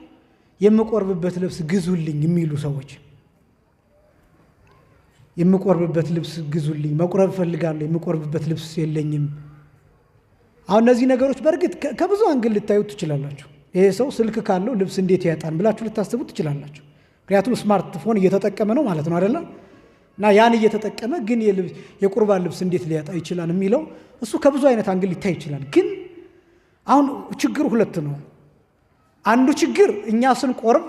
የምቆርብበት ልብስ ግዙልኝ የሚሉ ሰዎች፣ የምቆርብበት ልብስ ግዙልኝ፣ መቁረብ እፈልጋለሁ፣ የምቆርብበት ልብስ የለኝም። አሁን እነዚህ ነገሮች በእርግጥ ከብዙ angle ልታዩት ትችላላችሁ። ይሄ ሰው ስልክ ካለው ልብስ እንዴት ያጣን ብላችሁ ልታስቡ ትችላላችሁ። ምክንያቱም ስማርትፎን እየተጠቀመ ነው ማለት ነው አይደለም? እና ያን እየተጠቀመ ግን የቁርባን ልብስ እንዴት ሊያጣ ይችላል የሚለው እሱ ከብዙ አይነት angle ሊታይ ይችላል። ግን አሁን ችግሩ ሁለት ነው። አንዱ ችግር እኛ ስንቆርብ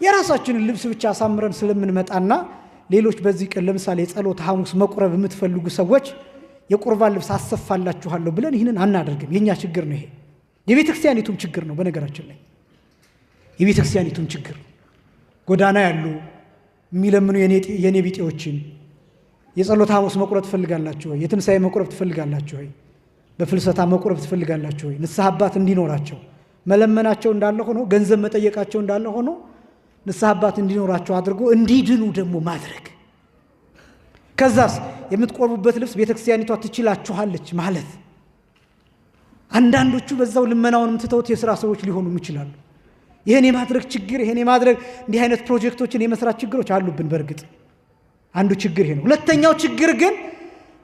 የራሳችንን ልብስ ብቻ አሳምረን ስለምንመጣና ሌሎች በዚህ ቀን ለምሳሌ የጸሎት ሐሙስ መቁረብ የምትፈልጉ ሰዎች የቁርባን ልብስ አሰፋላችኋለሁ ብለን ይህንን አናደርግም። የእኛ ችግር ነው ይሄ። የቤተ ክርስቲያኒቱም ችግር ነው። በነገራችን ላይ የቤተ ክርስቲያኒቱም ችግር ጎዳና ያሉ የሚለምኑ የኔ ቢጤዎችን የጸሎት ሐሙስ መቁረብ ትፈልጋላችሁ ወይ? የትንሣኤ መቁረብ ትፈልጋላችሁ ወይ? በፍልሰታ መቁረብ ትፈልጋላችሁ ወይ? ንስሐ አባት እንዲኖራቸው መለመናቸው እንዳለ ሆኖ ገንዘብ መጠየቃቸው እንዳለ ሆኖ ንስሐ አባት እንዲኖራቸው አድርጎ እንዲድኑ ደግሞ ማድረግ። ከዛስ የምትቆርቡበት ልብስ ቤተክርስቲያኒቷ ትችላችኋለች ማለት። አንዳንዶቹ በዛው ልመናውንም ትተውት የሥራ ሰዎች ሊሆኑም ይችላሉ። ይሄን የማድረግ ችግር፣ ይሄን የማድረግ እንዲህ አይነት ፕሮጀክቶችን የመስራት ችግሮች አሉብን። በእርግጥ አንዱ ችግር ይሄ ነው። ሁለተኛው ችግር ግን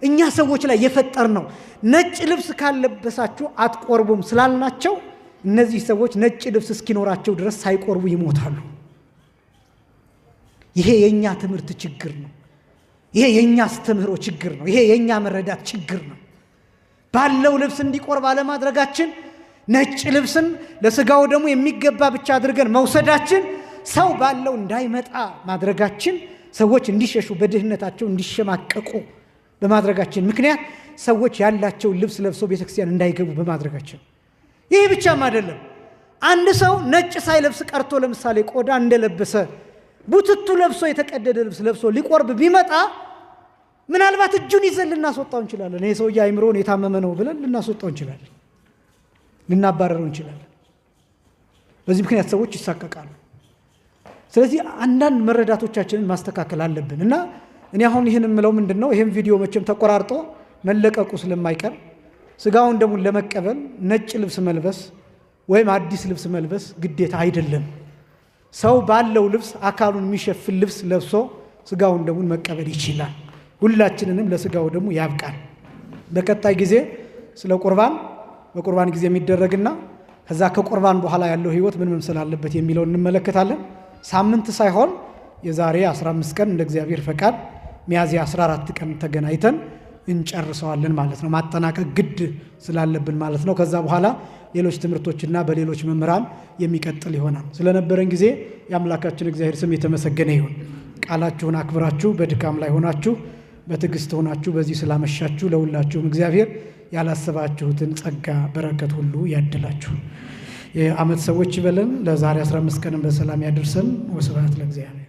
እኛ ሰዎች ላይ የፈጠርነው ነጭ ልብስ ካልለበሳችሁ አትቆርቡም ስላልናቸው እነዚህ ሰዎች ነጭ ልብስ እስኪኖራቸው ድረስ ሳይቆርቡ ይሞታሉ። ይሄ የኛ ትምህርት ችግር ነው። ይሄ የኛ አስተምህሮ ችግር ነው። ይሄ የኛ መረዳት ችግር ነው። ባለው ልብስ እንዲቆርብ አለማድረጋችን፣ ነጭ ልብስን ለስጋው ደግሞ የሚገባ ብቻ አድርገን መውሰዳችን፣ ሰው ባለው እንዳይመጣ ማድረጋችን፣ ሰዎች እንዲሸሹ በድህነታቸው እንዲሸማቀቁ በማድረጋችን ምክንያት ሰዎች ያላቸው ልብስ ለብሰው ቤተክርስቲያን እንዳይገቡ በማድረጋችን። ይህ ብቻም አይደለም። አንድ ሰው ነጭ ሳይለብስ ቀርቶ ለምሳሌ ቆዳ እንደለበሰ ቡትቱ ለብሶ የተቀደደ ልብስ ለብሶ ሊቆርብ ቢመጣ ምናልባት እጁን ይዘን ልናስወጣው እንችላለን። ይሄ ሰውዬ አይምሮውን የታመመ ነው ብለን ልናስወጣው እንችላለን፣ ልናባረረው እንችላለን። በዚህ ምክንያት ሰዎች ይሳቀቃሉ። ስለዚህ አንዳንድ መረዳቶቻችንን ማስተካከል አለብን። እና እኔ አሁን ይህን የምለው ምንድን ነው፣ ይህም ቪዲዮ መቼም ተቆራርጦ መለቀቁ ስለማይቀር ስጋውን ደሙን ለመቀበል ነጭ ልብስ መልበስ ወይም አዲስ ልብስ መልበስ ግዴታ አይደለም። ሰው ባለው ልብስ አካሉን የሚሸፍን ልብስ ለብሶ ስጋውን ደሙን መቀበል ይችላል። ሁላችንንም ለስጋው ደሙ ያብቃል። በቀጣይ ጊዜ ስለ ቁርባን፣ በቁርባን ጊዜ የሚደረግና ከዛ ከቁርባን በኋላ ያለው ህይወት ምን መምሰል አለበት የሚለውን እንመለከታለን። ሳምንት ሳይሆን የዛሬ 15 ቀን እንደ እግዚአብሔር ፈቃድ ሚያዝያ 14 ቀን ተገናኝተን እንጨርሰዋለን ማለት ነው። ማጠናቀቅ ግድ ስላለብን ማለት ነው። ከዛ በኋላ ሌሎች ትምህርቶችና በሌሎች መምህራን የሚቀጥል ይሆናል። ስለነበረን ጊዜ የአምላካችን እግዚአብሔር ስም የተመሰገነ ይሁን። ቃላችሁን አክብራችሁ በድካም ላይ ሆናችሁ በትዕግስት ሆናችሁ በዚህ ስላመሻችሁ ለሁላችሁም እግዚአብሔር ያላሰባችሁትን ጸጋ በረከት ሁሉ ያድላችሁ። የዓመት ሰዎች ይበለን። ለዛሬ 15 ቀንም በሰላም ያደርሰን። ወስብሐት ለእግዚአብሔር።